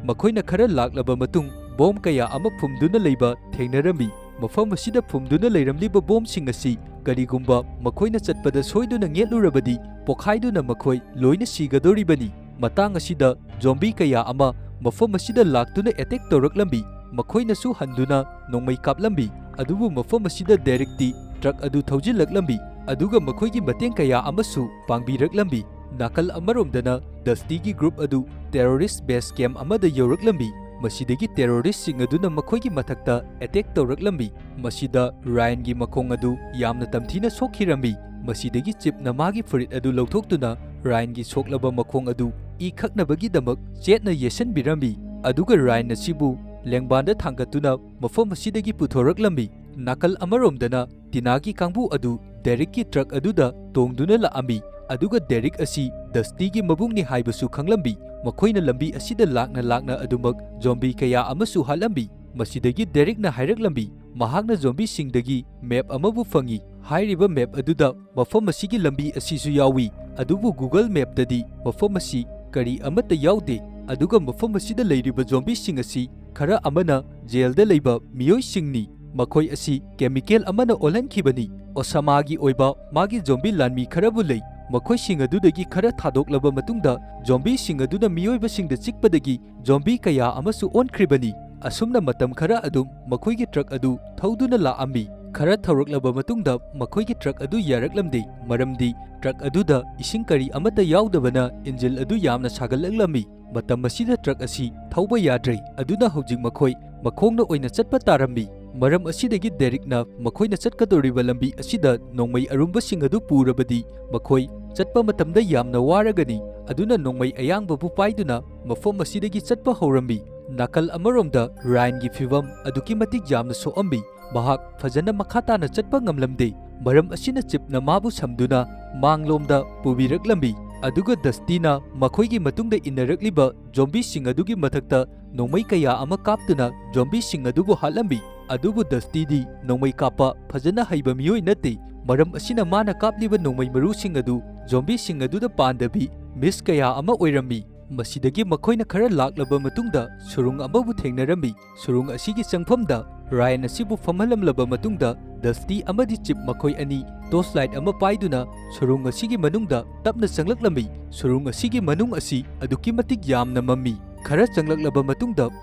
ꯃꯈꯣꯏꯅ ꯈꯔ ꯂꯥꯛꯂꯕ ꯃꯇꯨꯡ ꯕꯣꯝ ꯀꯌꯥ ꯑꯃ ꯐꯨꯝꯗꯨꯅ ꯂꯩꯕ ꯊꯦꯡꯅꯔꯝꯃꯤ꯫ ꯃꯐꯝ ꯑꯁꯤꯗ ꯐꯨꯝꯗꯨꯅ ꯂꯩꯔꯝꯂꯤꯕ ꯕꯣꯝꯁꯤꯡ ꯑꯁꯤ ꯀꯔꯤꯒꯨꯝꯕ ꯃꯈꯣꯏꯅ ꯆꯠꯄꯗ ꯁꯣꯏꯗꯨꯅ ꯉꯦꯠꯂꯨꯔꯕꯗꯤ ꯄꯣꯈꯥꯏꯗꯨꯅ ꯃꯈꯣꯏ ꯂꯣꯏꯅ ꯁꯤꯒꯗꯧꯔꯤꯕꯅꯤ꯫ ꯃꯇꯥꯡ ꯑꯁꯤꯗ ꯖꯣꯝꯕꯤ ꯀꯌꯥ ꯑꯃ ꯃꯐꯝ ꯑꯁꯤꯗ ꯂꯥꯛꯇꯨꯅ ꯑꯦꯇꯦꯛ ꯇꯧꯔꯛꯂꯝꯃꯤ꯫ ꯃꯈꯣꯏꯅꯁꯨ ꯍꯟꯗꯨꯅ ꯅꯣꯡꯃꯩ ꯀꯥꯞꯂꯝꯃꯤ꯫ ꯑꯗꯨꯕꯨ ꯃꯐꯝ ꯑꯁꯤꯗ ꯗꯦꯔꯤꯛꯇꯤ ꯇ꯭ꯔꯛ ꯑꯗꯨ ꯊꯧꯖꯤꯜꯂꯛꯂꯝꯃꯤ, ꯑꯗꯨꯒ ꯃꯈꯣꯏꯒꯤ ꯃꯇꯦꯡ ꯀꯌꯥ ꯑꯃꯁꯨ ꯄꯥꯡꯕꯤꯔꯛꯂꯝꯃꯤ꯫ ꯅꯥꯀꯜ ꯑꯃꯔꯣꯝꯗꯅ ꯗꯁꯇꯤꯒꯤ ꯒ꯭ꯔꯨꯞ ꯑꯗꯨ ꯇꯦꯔꯣꯔꯤꯁ ꯕꯦꯁ ꯀꯦꯝꯞ ꯑꯃꯗ ꯌꯧꯔꯛꯂꯝꯃꯤ꯫ ꯃꯁꯤꯗꯒꯤ ꯇꯦꯔꯣꯔꯤꯁꯁꯤꯡ ꯑꯗꯨꯅ ꯃꯈꯣꯏꯒꯤ ꯃꯊꯛꯇ ꯑꯦꯇꯦꯛ ꯇꯧꯔꯛꯂꯝꯃꯤ꯫ ꯃꯁꯤꯗ ꯔꯥꯌꯟꯒꯤ ꯃꯈꯣꯡ ꯑꯗꯨ ꯌꯥꯝꯅ ꯇꯝꯊꯤꯅ ꯁꯣꯛꯈꯤꯔꯝꯃꯤ꯫ ꯃꯁꯤꯗꯒꯤ ꯆꯤꯞꯅ ꯃꯥꯒꯤ ꯐꯨꯔꯤꯠ ꯑꯗꯨ ꯂꯧꯊꯣꯛꯇꯨꯅ ꯔꯥꯌꯟꯒꯤ ꯁꯣꯛꯂꯕ ꯃꯈꯣꯡ ꯑꯗꯨ ꯏ ꯈꯛꯅꯕꯒꯤꯗꯃꯛ ꯆꯦꯠꯅ ꯌꯦꯠꯁꯤꯟꯕꯤꯔꯝꯃꯤ꯫ ꯑꯗꯨꯒ ꯔꯥꯌꯟ ꯑꯁꯤꯕꯨ ꯂꯦꯡꯕꯥꯟꯗ ꯊꯥꯡꯒꯠꯇꯨꯅ ꯃꯐꯝ ꯑꯁꯤꯗꯒꯤ ꯄꯨꯊꯣꯔꯛꯂꯝꯃꯤ꯫ ꯅꯥꯀꯜ ꯑꯃꯔꯣꯝꯗꯅ ꯇꯤꯅꯥꯒꯤ ꯀꯥꯡꯕꯨ ꯑꯗꯨ ꯗꯦꯔꯤꯛꯀꯤ ꯇ꯭ꯔꯛ ꯑꯗꯨꯗ ꯇꯣꯡꯗꯨꯅ ꯂꯥꯛꯑꯝꯃꯤ, ꯑꯗꯨꯒ ꯗꯦꯔꯤꯛ ꯑꯁꯤ ꯗꯁꯇꯤꯒꯤ ꯃꯕꯨꯡꯅꯤ ꯍꯥꯏꯕꯁꯨ ꯈꯪꯂꯝꯃꯤ꯫ ꯃꯈꯣꯏꯅ ꯂꯝꯕꯤ ꯑꯁꯤꯗ ꯂꯥꯛꯅ ꯂꯥꯛꯅ ꯑꯗꯨꯃꯛ ꯖꯣꯝꯕꯤ ꯀꯌꯥ ꯑꯃꯁꯨ ꯍꯥꯠꯂꯝꯃꯤ꯫ ꯃꯁꯤꯗꯒꯤ ꯗꯦꯔꯤꯛꯅ ꯍꯥꯏꯔꯛꯂꯝꯃꯤ, ꯃꯍꯥꯛꯅ ꯖꯣꯝꯕꯤꯁꯤꯡꯗꯒꯤ ꯃꯦꯞ ꯑꯃꯕꯨ ꯐꯪꯏ꯫ ꯍꯥꯏꯔꯤꯕ ꯃꯦꯞ ꯑꯗꯨꯗ ꯃꯐꯝ ꯑꯁꯤꯒꯤ ꯂꯝꯕꯤ ꯑꯁꯤꯁꯨ ꯌꯥꯎꯏ, ꯑꯗꯨꯕꯨ ꯒꯨꯒꯜ ꯃꯦꯞꯇꯗꯤ ꯃꯐꯝ ꯑꯁꯤ ꯀꯔꯤ ꯑꯃꯠꯇ ꯌꯥꯎꯗꯦ꯫ ꯑꯗꯨꯒ ꯃꯐꯝ ꯑꯁꯤꯗ ꯂꯩꯔꯤꯕ ꯖꯣꯝꯕꯤꯁꯤꯡ ꯑꯁꯤ ꯈꯔ ꯑꯃꯅ ꯖꯦꯜꯗ ꯂꯩꯕ ꯃꯤꯑꯣꯏꯁꯤꯡꯅꯤ꯫ ꯃꯈꯣꯏ ꯑꯁꯤ ꯀꯦꯃꯤꯀꯦꯜ ꯑꯃꯅ ꯑꯣꯜꯍꯟꯈꯤꯕꯅꯤ꯫ ꯑꯣꯁꯥꯃꯥꯒꯤ ꯑꯣꯏꯕ ꯃꯥꯒꯤ ꯖꯣꯝꯕꯤ ꯂꯥꯟꯃꯤ ꯈꯔꯕꯨ ꯂꯩ꯫ ꯃꯈꯣꯏꯁꯤꯡ ꯑꯗꯨꯗꯒꯤ ꯈꯔ ꯊꯥꯗꯣꯛꯂꯕ ꯃꯇꯨꯡꯗ, ꯖꯣꯝꯕꯤꯁꯤꯡ ꯑꯗꯨꯅ ꯃꯤꯑꯣꯏꯕꯁꯤꯡꯗ ꯆꯤꯛꯄꯗꯒꯤ ꯖꯣꯝꯕꯤ ꯀꯌꯥ ꯑꯃꯁꯨ ꯑꯣꯟꯈ꯭ꯔꯤꯕꯅꯤ꯫ ꯑꯁꯨꯝꯅ ꯃꯇꯝ ꯈꯔ ꯑꯗꯨꯝ ꯃꯈꯣꯏꯒꯤ ꯇ꯭ꯔꯛ ꯑꯗꯨ ꯊꯧꯗꯨꯅ ꯂꯥꯛꯑꯝꯃꯤ꯫ ꯈꯔ ꯊꯧꯔꯛꯂꯕ ꯃꯇꯨꯡꯗ ꯃꯈꯣꯏꯒꯤ ꯇ꯭ꯔꯛ ꯑꯗꯨ ꯌꯥꯔꯛꯂꯝꯗꯦ, ꯃꯔꯝꯗꯤ ꯇ꯭ꯔꯛ ꯑꯗꯨꯗ ꯏꯁꯤꯡ ꯀꯔꯤ ꯑꯃꯠꯇ ꯌꯥꯎꯗꯕꯅ ꯏꯟꯖꯤꯟ ꯑꯗꯨ ꯌꯥꯝꯅ ꯁꯥꯒꯠꯂꯛꯂꯝꯃꯤ꯫ ꯃꯇꯝ ꯑꯁꯤꯗ ꯇ꯭ꯔꯛ ꯑꯁꯤ ꯊꯧꯕ ꯌꯥꯗ꯭ꯔꯦ, ꯑꯗꯨꯅ ꯍꯧꯖꯤꯛ ꯃꯈꯣꯏ ꯃꯈꯣꯡꯅ ꯑꯣꯏꯅ ꯆꯠꯄ ꯇꯥꯔꯝꯃꯤ꯫ ꯃꯔꯝ ꯑꯁꯤꯗꯒꯤ ꯗꯦꯔꯤꯛꯅ ꯃꯈꯣꯏꯅ ꯆꯠꯀꯗꯧꯔꯤꯕ ꯂꯝꯕꯤ ꯑꯁꯤꯗ ꯅꯣꯡꯃꯩ ꯑꯔꯨꯝꯕꯁꯤꯡ ꯑꯗꯨ ꯄꯨꯔꯕꯗꯤ ꯃꯈꯣꯏ ꯆꯠꯄ ꯃꯇꯝꯗ ꯌꯥꯝꯅ ꯋꯥꯔꯒꯅꯤ, ꯑꯗꯨꯅ ꯅꯣꯡꯃꯩ ꯑꯌꯥꯡꯕꯕꯨ ꯄꯥꯏꯗꯨꯅ ꯃꯐꯝ ꯑꯁꯤꯗꯒꯤ ꯆꯠꯄ ꯍꯧꯔꯝꯃꯤ꯫ ꯅꯥꯀꯜ ꯑꯃꯔꯣꯝꯗ ꯔꯥꯌꯟꯒꯤ ꯐꯤꯚꯝ ꯑꯗꯨꯛꯀꯤ ꯃꯇꯤꯛ ꯌꯥꯝꯅ ꯁꯣꯛꯑꯝꯃꯤ꯫ ꯃꯍꯥꯛ ꯐꯖꯅ ꯃꯈꯥ ꯇꯥꯅ ꯆꯠꯄ ꯉꯝꯂꯝꯗꯦ꯫ ꯃꯔꯝ ꯑꯁꯤꯅ ꯆꯤꯞꯅ ꯃꯥꯕꯨ ꯁꯝꯗꯨꯅ ꯃꯥꯡꯂꯣꯝꯗ ꯄꯨꯕꯤꯔꯛꯂꯝꯃꯤ꯫ ꯑꯗꯨꯒ ꯗꯁꯇꯤꯅ ꯃꯈꯣꯏꯒꯤ ꯃꯇꯨꯡꯗ ꯏꯟꯅꯔꯛꯂꯤꯕ ꯖꯣꯝꯕꯤꯁꯤꯡ ꯑꯗꯨꯒꯤ ꯃꯊꯛꯇ ꯅꯣꯡꯃꯩ ꯀꯌꯥ ꯑꯃ ꯀꯥꯞꯇꯨꯅ ꯖꯣꯝꯕꯤꯁꯤꯡ ꯑꯗꯨꯕꯨ ꯍꯥꯠꯂꯝꯃꯤ꯫ ꯑꯗꯨꯕꯨ ꯗꯁꯇꯤꯗꯤ ꯅꯣꯡꯃꯩ ꯀꯥꯞꯄ ꯐꯖꯅ ꯍꯩꯕ ꯃꯤꯑꯣꯏ ꯅꯠꯇꯦ꯫ ꯃꯔꯝ ꯑꯁꯤꯅ ꯃꯥꯅ ꯀꯥꯞꯂꯤꯕ ꯅꯣꯡꯃꯩ ꯃꯔꯨꯁꯤꯡ ꯑꯗꯨ ꯖꯣꯝꯕꯤꯁꯤꯡ ꯑꯗꯨꯗ ꯄꯥꯟꯗꯕꯤ ꯃꯤꯁ ꯀꯌꯥ ꯑꯃ ꯑꯣꯏꯔꯝꯃꯤ꯫ ꯃꯁꯤꯗꯒꯤ ꯃꯈꯣꯏꯅ ꯈꯔ ꯂꯥꯛꯂꯕ ꯃꯇꯨꯡꯗ ꯁꯨꯔꯨꯡ ꯑꯃꯕꯨ ꯊꯦꯡꯅꯔꯝꯃꯤ꯫ ꯁꯨꯔꯨꯡ ꯑꯁꯤꯒꯤ ꯆꯪꯐꯝꯗ ꯔꯥꯌꯟ ꯑꯁꯤꯕꯨ ꯐꯝꯍꯜꯂꯝꯂꯕ ꯃꯇꯨꯡꯗ ꯗꯁꯇꯤ ꯑꯃꯗꯤ ꯆꯤꯞ ꯃꯈꯣꯏ ꯑꯅꯤ ꯇꯣꯔꯆ ꯂꯥꯏꯠ ꯑꯃ ꯄꯥꯏꯗꯨꯅ ꯁꯨꯔꯨꯡ ꯑꯁꯤꯒꯤ ꯃꯅꯨꯡꯗ ꯇꯞꯅ ꯆꯪꯂꯛꯂꯝꯃꯤ꯫ ꯁꯨꯔꯨꯡ ꯑꯁꯤꯒꯤ ꯃꯅꯨꯡ ꯑꯁꯤ ꯑꯗꯨꯛꯀꯤ ꯃꯇꯤꯛ ꯌꯥꯝꯅ ꯃꯝꯃꯤ꯫ ꯈꯔ ꯆꯪꯂꯛꯂꯕ ꯃꯇꯨꯡꯗ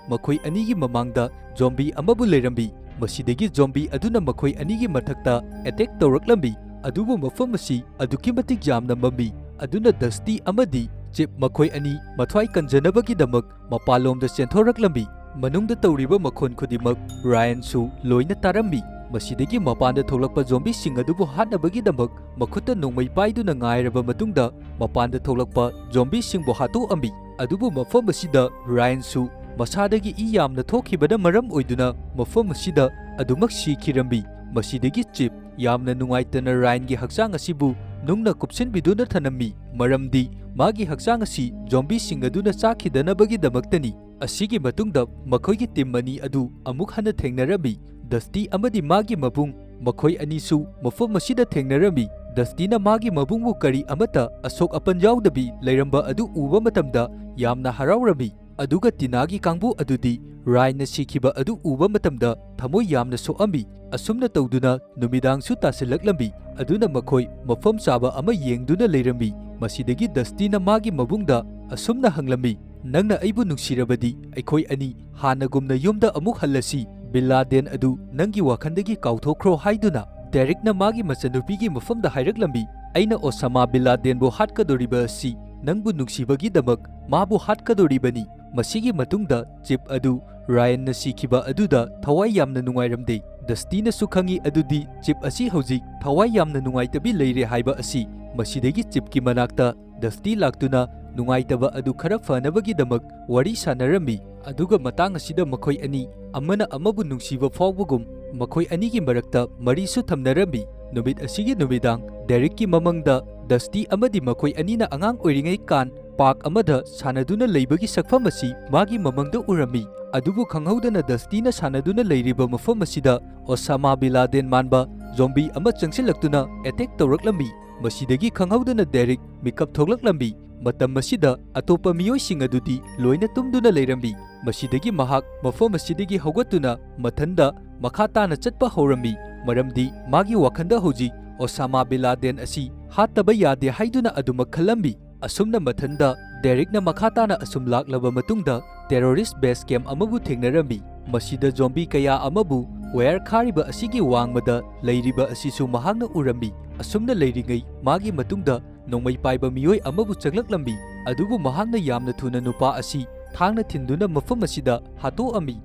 ꯃꯈꯣꯏ ꯑꯅꯤꯒꯤ ꯃꯃꯥꯡꯗ ꯖꯣꯝꯕꯤ ꯑꯃꯕꯨ ꯂꯩꯔꯝꯃꯤ꯫ ꯃꯁꯤꯗꯒꯤ ꯖꯣꯝꯕꯤ ꯑꯗꯨꯅ ꯃꯈꯣꯏ ꯑꯅꯤꯒꯤ ꯃꯊꯛꯇ ꯑꯦꯇꯦꯛ ꯇꯧꯔꯛꯂꯝꯃꯤ꯫ ꯑꯗꯨꯕꯨ ꯃꯐꯝ ꯑꯁꯤ ꯑꯗꯨꯛꯀꯤ ꯃꯇꯤꯛ ꯌꯥꯝꯅ ꯃꯝꯃꯤ, ꯑꯗꯨꯅ ꯗꯁꯇꯤ ꯑꯃꯗꯤ ꯆꯤꯞ ꯃꯈꯣꯏ ꯑꯅꯤ ꯃꯊ꯭ꯋꯥꯏ ꯀꯟꯖꯅꯕꯒꯤꯗꯃꯛ ꯃꯄꯥꯟꯂꯣꯝꯗ ꯆꯦꯟꯊꯣꯔꯛꯂꯝꯃꯤ꯫ ꯃꯅꯨꯡꯗ ꯇꯧꯔꯤꯕ ꯃꯈꯣꯟ ꯈꯨꯗꯤꯡꯃꯛ ꯔꯥꯌꯟꯁꯨ ꯂꯣꯏꯅ ꯇꯥꯔꯝꯃꯤ꯫ ꯃꯁꯤꯗꯒꯤ ꯃꯄꯥꯟꯗ ꯊꯣꯛꯂꯛꯄ ꯖꯣꯝꯕꯤꯁꯤꯡ ꯑꯗꯨꯕꯨ ꯍꯥꯠꯅꯕꯒꯤꯗꯃꯛ ꯃꯈꯨꯠꯇ ꯅꯣꯡꯃꯩ ꯄꯥꯏꯗꯨꯅ ꯉꯥꯏꯔꯕ ꯃꯇꯨꯡꯗ ꯃꯄꯥꯟꯗ ꯊꯣꯛꯂꯛꯄ ꯖꯣꯝꯕꯤꯁꯤꯡꯕꯨ ꯍꯥꯠꯇꯣꯛꯑꯝꯃꯤ꯫ ꯑꯗꯨꯕꯨ ꯃꯐꯝ ꯑꯁꯤꯗ ꯔꯥꯌꯟꯁꯨ ꯃꯁꯥꯗꯒꯤ ꯏ ꯌꯥꯝꯅ ꯊꯣꯛꯈꯤꯕꯅ ꯃꯔꯝ ꯑꯣꯏꯗꯨꯅ ꯃꯐꯝ ꯑꯁꯤꯗ ꯑꯗꯨꯃꯛ ꯁꯤꯈꯤꯔꯝꯃꯤ꯫ ꯃꯁꯤꯗꯒꯤ ꯆꯤꯞ ꯌꯥꯝꯅ ꯅꯨꯡꯉꯥꯏꯇꯅ ꯔꯥꯌꯟꯒꯤ ꯍꯛꯆꯥꯡ ꯑꯁꯤꯕꯨ ꯅꯨꯡꯅ ꯀꯨꯞꯁꯤꯟꯕꯤꯗꯨꯅ ꯊꯅꯝꯃꯤ, ꯃꯔꯝꯗꯤ ꯃꯥꯒꯤ ꯍꯛꯆꯥꯡ ꯑꯁꯤ ꯖꯣꯝꯕꯤꯁꯤꯡ ꯑꯗꯨꯅ ꯆꯥꯈꯤꯗꯅꯕꯒꯤꯗꯃꯛꯇꯅꯤ꯫ ꯑꯁꯤꯒꯤ ꯃꯇꯨꯡꯗ ꯃꯈꯣꯏꯒꯤ ꯇꯤꯝ ꯑꯅꯤ ꯑꯗꯨ ꯑꯃꯨꯛ ꯍꯟꯅ ꯊꯦꯡꯅꯔꯝꯃꯤ꯫ ꯗꯁꯇꯤ ꯑꯃꯗꯤ ꯃꯥꯒꯤ ꯃꯕꯨꯡ, ꯃꯈꯣꯏ ꯑꯅꯤꯁꯨ ꯃꯐꯝ ꯑꯁꯤꯗ ꯊꯦꯡꯅꯔꯝꯃꯤ꯫ ꯗꯁꯇꯤꯅ ꯃꯥꯒꯤ ꯃꯕꯨꯡꯕꯨ ꯀꯔꯤ ꯑꯃꯠꯇ ꯑꯁꯣꯛ ꯑꯄꯟ ꯌꯥꯎꯗꯕꯤ ꯂꯩꯔꯝꯕ ꯑꯗꯨ ꯎꯕ ꯃꯇꯝꯗ ꯌꯥꯝꯅ ꯍꯔꯥꯎꯔꯝꯃꯤ꯫ ꯑꯗꯨꯒ ꯇꯤꯅꯥꯒꯤ ꯀꯥꯡꯕꯨ ꯑꯗꯨꯗꯤ ꯔꯥꯌꯟꯅ ꯁꯤꯈꯤꯕ ꯑꯗꯨ ꯎꯕ ꯃꯇꯝꯗ ꯊꯃꯣꯏ ꯌꯥꯝꯅ ꯁꯣꯛꯑꯝꯃꯤ꯫ ꯑꯁꯨꯝꯅ ꯇꯧꯗꯨꯅ ꯅꯨꯃꯤꯗꯥꯡꯁꯨ ꯇꯥꯁꯤꯜꯂꯛꯂꯝꯃꯤ꯫ ꯑꯗꯨꯅ ꯃꯈꯣꯏ ꯃꯐꯝ ꯆꯥꯕ ꯑꯃ ꯌꯦꯡꯗꯨꯅ ꯂꯩꯔꯝꯃꯤ꯫ ꯃꯁꯤꯗꯒꯤ ꯗꯁꯇꯤꯅ ꯃꯥꯒꯤ ꯃꯕꯨꯡꯗ ꯑꯁꯨꯝꯅ ꯍꯪꯂꯝꯃꯤ, "ꯅꯪꯅ ꯑꯩꯕꯨ ꯅꯨꯡꯁꯤꯔꯕꯗꯤ ꯑꯩꯈꯣꯏ ꯑꯅꯤ ꯍꯥꯟꯅꯒꯨꯝꯅ ꯌꯨꯝꯗ ꯑꯃꯨꯛ ꯍꯜꯂꯁꯤ꯫ ꯕꯤꯟ ꯂꯥꯗꯦꯟ ꯑꯗꯨ ꯅꯪꯒꯤ ꯋꯥꯈꯜꯗꯒꯤ ꯀꯥꯎꯊꯣꯛꯈ꯭ꯔꯣ ꯍꯥꯏꯗꯨꯅ ꯗꯦꯔꯤꯛꯅ ꯃꯥꯒꯤ ꯃꯆꯟꯅꯨꯄꯤꯒꯤ ꯃꯐꯝꯗ ꯍꯥꯏꯔꯛꯂꯝꯃꯤ꯫ ꯑꯩꯅ ꯑꯣꯁꯥꯃꯥ ꯕꯤꯟ ꯂꯥꯗꯦꯟꯕꯨ ꯍꯥꯠꯀꯗꯧꯔꯤꯕ ꯑꯁꯤ ꯅꯪꯕꯨ ꯅꯨꯡꯁꯤꯕꯒꯤꯗꯃꯛ ꯃꯥꯕꯨ ꯍꯥꯠꯀꯗꯧꯔꯤꯕꯅꯤ꯫ ꯃꯁꯤꯒꯤ ꯃꯇꯨꯡꯗ ꯆꯤꯞ ꯑꯗꯨ ꯔꯥꯌꯟꯅ ꯁꯤꯈꯤꯕ ꯑꯗꯨꯗ ꯊꯋꯥꯏ ꯌꯥꯝꯅ ꯅꯨꯡꯉꯥꯏꯔꯝꯗꯦ꯫ ꯗꯁꯇꯤꯅꯁꯨ ꯈꯪꯏ ꯑꯗꯨꯗꯤ ꯆꯤꯞ ꯑꯁꯤ ꯍꯧꯖꯤꯛ ꯊꯋꯥꯏ ꯌꯥꯝꯅ ꯅꯨꯡꯉꯥꯏꯇꯕꯤ ꯂꯩꯔꯦ ꯍꯥꯏꯕ ꯑꯁꯤ꯫ ꯃꯁꯤꯗꯒꯤ ꯆꯤꯞꯀꯤ ꯃꯅꯥꯛꯇ ꯗꯁꯇꯤ ꯂꯥꯛꯇꯨꯅ ꯅꯨꯡꯉꯥꯏꯇꯕ ꯑꯗꯨ ꯈꯔ ꯐꯅꯕꯒꯤꯗꯃꯛ ꯋꯥꯔꯤ ꯁꯥꯟꯅꯔꯝꯃꯤ꯫ ꯑꯗꯨꯒ ꯃꯇꯥꯡ ꯑꯁꯤꯗ ꯃꯈꯣꯏ ꯑꯅꯤ ꯑꯃꯅ ꯑꯃꯕꯨ ꯅꯨꯡꯁꯤꯕ ꯐꯥꯎꯕꯒꯨꯝ ꯃꯈꯣꯏ ꯑꯅꯤꯒꯤ ꯃꯔꯛꯇ ꯃꯔꯤꯁꯨ ꯊꯝꯅꯔꯝꯃꯤ꯫ ꯅꯨꯃꯤꯠ ꯑꯁꯤꯒꯤ ꯅꯨꯃꯤꯗꯥꯡ ꯗꯦꯔꯤꯛꯀꯤ ꯃꯃꯪꯗ ꯗꯁꯇꯤ ꯑꯃꯗꯤ ꯃꯈꯣꯏ ꯑꯅꯤꯅ ꯑꯉꯥꯡ ꯑꯣꯏꯔꯤꯉꯩ ꯀꯥꯟ ꯄꯥꯔꯛ ꯑꯃꯗ ꯁꯥꯟꯅꯗꯨꯅ ꯂꯩꯕꯒꯤ ꯁꯛꯐꯝ ꯑꯁꯤ ꯃꯥꯒꯤ ꯃꯃꯪꯗ ꯎꯔꯝꯃꯤ꯫ ꯑꯗꯨꯕꯨ ꯈꯪꯍꯧꯗꯅ ꯗꯁꯇꯤꯅ ꯁꯥꯟꯅꯗꯨꯅ ꯂꯩꯔꯤꯕ ꯃꯐꯝ ꯑꯁꯤꯗ ꯑꯣꯁꯥꯃꯥ ꯕꯤꯟ ꯂꯥꯗꯦꯟ ꯃꯥꯟꯕ ꯖꯣꯝꯕꯤ ꯑꯃ ꯆꯪꯁꯤꯜꯂꯛꯇꯨꯅ ꯑꯦꯇꯦꯛ ꯇꯧꯔꯛꯂꯝꯃꯤ꯫ ꯃꯁꯤꯗꯒꯤ ꯈꯪꯍꯧꯗꯅ ꯗꯦꯔꯤꯛ ꯃꯤꯀꯞ ꯊꯣꯛꯂꯛꯂꯝꯃꯤ꯫ ꯃꯇꯝ ꯑꯁꯤꯗ ꯑꯇꯣꯞꯄ ꯃꯤꯑꯣꯏꯁꯤꯡ ꯑꯗꯨꯗꯤ ꯂꯣꯏꯅ ꯇꯨꯝꯗꯨꯅ ꯂꯩꯔꯝꯃꯤ꯫ ꯃꯁꯤꯗꯒꯤ ꯃꯍꯥꯛ ꯃꯐꯝ ꯑꯁꯤꯗꯒꯤ ꯍꯧꯒꯠꯇꯨꯅ ꯃꯊꯟꯗ ꯃꯈꯥ ꯇꯥꯅ ꯆꯠꯄ ꯍꯧꯔꯝꯃꯤ, ꯃꯔꯝꯗꯤ ꯃꯥꯒꯤ ꯋꯥꯈꯜꯗ ꯍꯧꯖꯤꯛ ꯑꯣꯁꯥꯃꯥ ꯕꯤꯟ ꯂꯥꯗꯦꯟ ꯑꯁꯤ ꯍꯥꯠꯇꯕ ꯌꯥꯗꯦ ꯍꯥꯏꯗꯨꯅ ꯑꯗꯨꯃꯛ ꯈꯜꯂꯝꯃꯤ꯫ ꯑꯁꯨꯝꯅ ꯃꯊꯟꯗ ꯗꯦꯔꯤꯛꯅ ꯃꯈꯥ ꯇꯥꯅ ꯑꯁꯨꯝ ꯂꯥꯛꯂꯕ ꯃꯇꯨꯡꯗ ꯇꯦꯔꯣꯔꯤꯁ ꯕꯦꯁ ꯀꯦꯝꯞ ꯑꯃꯕꯨ ꯊꯦꯡꯅꯔꯝꯃꯤ꯫ ꯃꯁꯤꯗ ꯖꯣꯝꯕꯤ ꯀꯌꯥ ꯑꯃꯕꯨ ꯋꯥꯌꯔ ꯈꯥꯔꯤꯕ ꯑꯁꯤꯒꯤ ꯋꯥꯡꯃꯗ ꯂꯩꯔꯤꯕ ꯑꯁꯤꯁꯨ ꯃꯍꯥꯛꯅ ꯎꯔꯝꯃꯤ꯫ ꯑꯁꯨꯝꯅ ꯂꯩꯔꯤꯉꯩ ꯃꯥꯒꯤ ꯃꯇꯨꯡꯗ ꯅꯣꯡꯃꯩ ꯄꯥꯏꯕ ꯃꯤꯑꯣꯏ ꯑꯃꯕꯨ ꯆꯪꯂꯛꯂꯝꯃꯤ, ꯑꯗꯨꯕꯨ ꯃꯍꯥꯛꯅ ꯌꯥꯝꯅ ꯊꯨꯅ ꯅꯨꯄꯥ ꯑꯁꯤ ꯊꯥꯡꯅ ꯊꯤꯟꯗꯨꯅ ꯃꯐꯝ ꯑꯁꯤꯗ ꯍꯥꯠꯇꯣꯛꯑꯝꯃꯤ꯫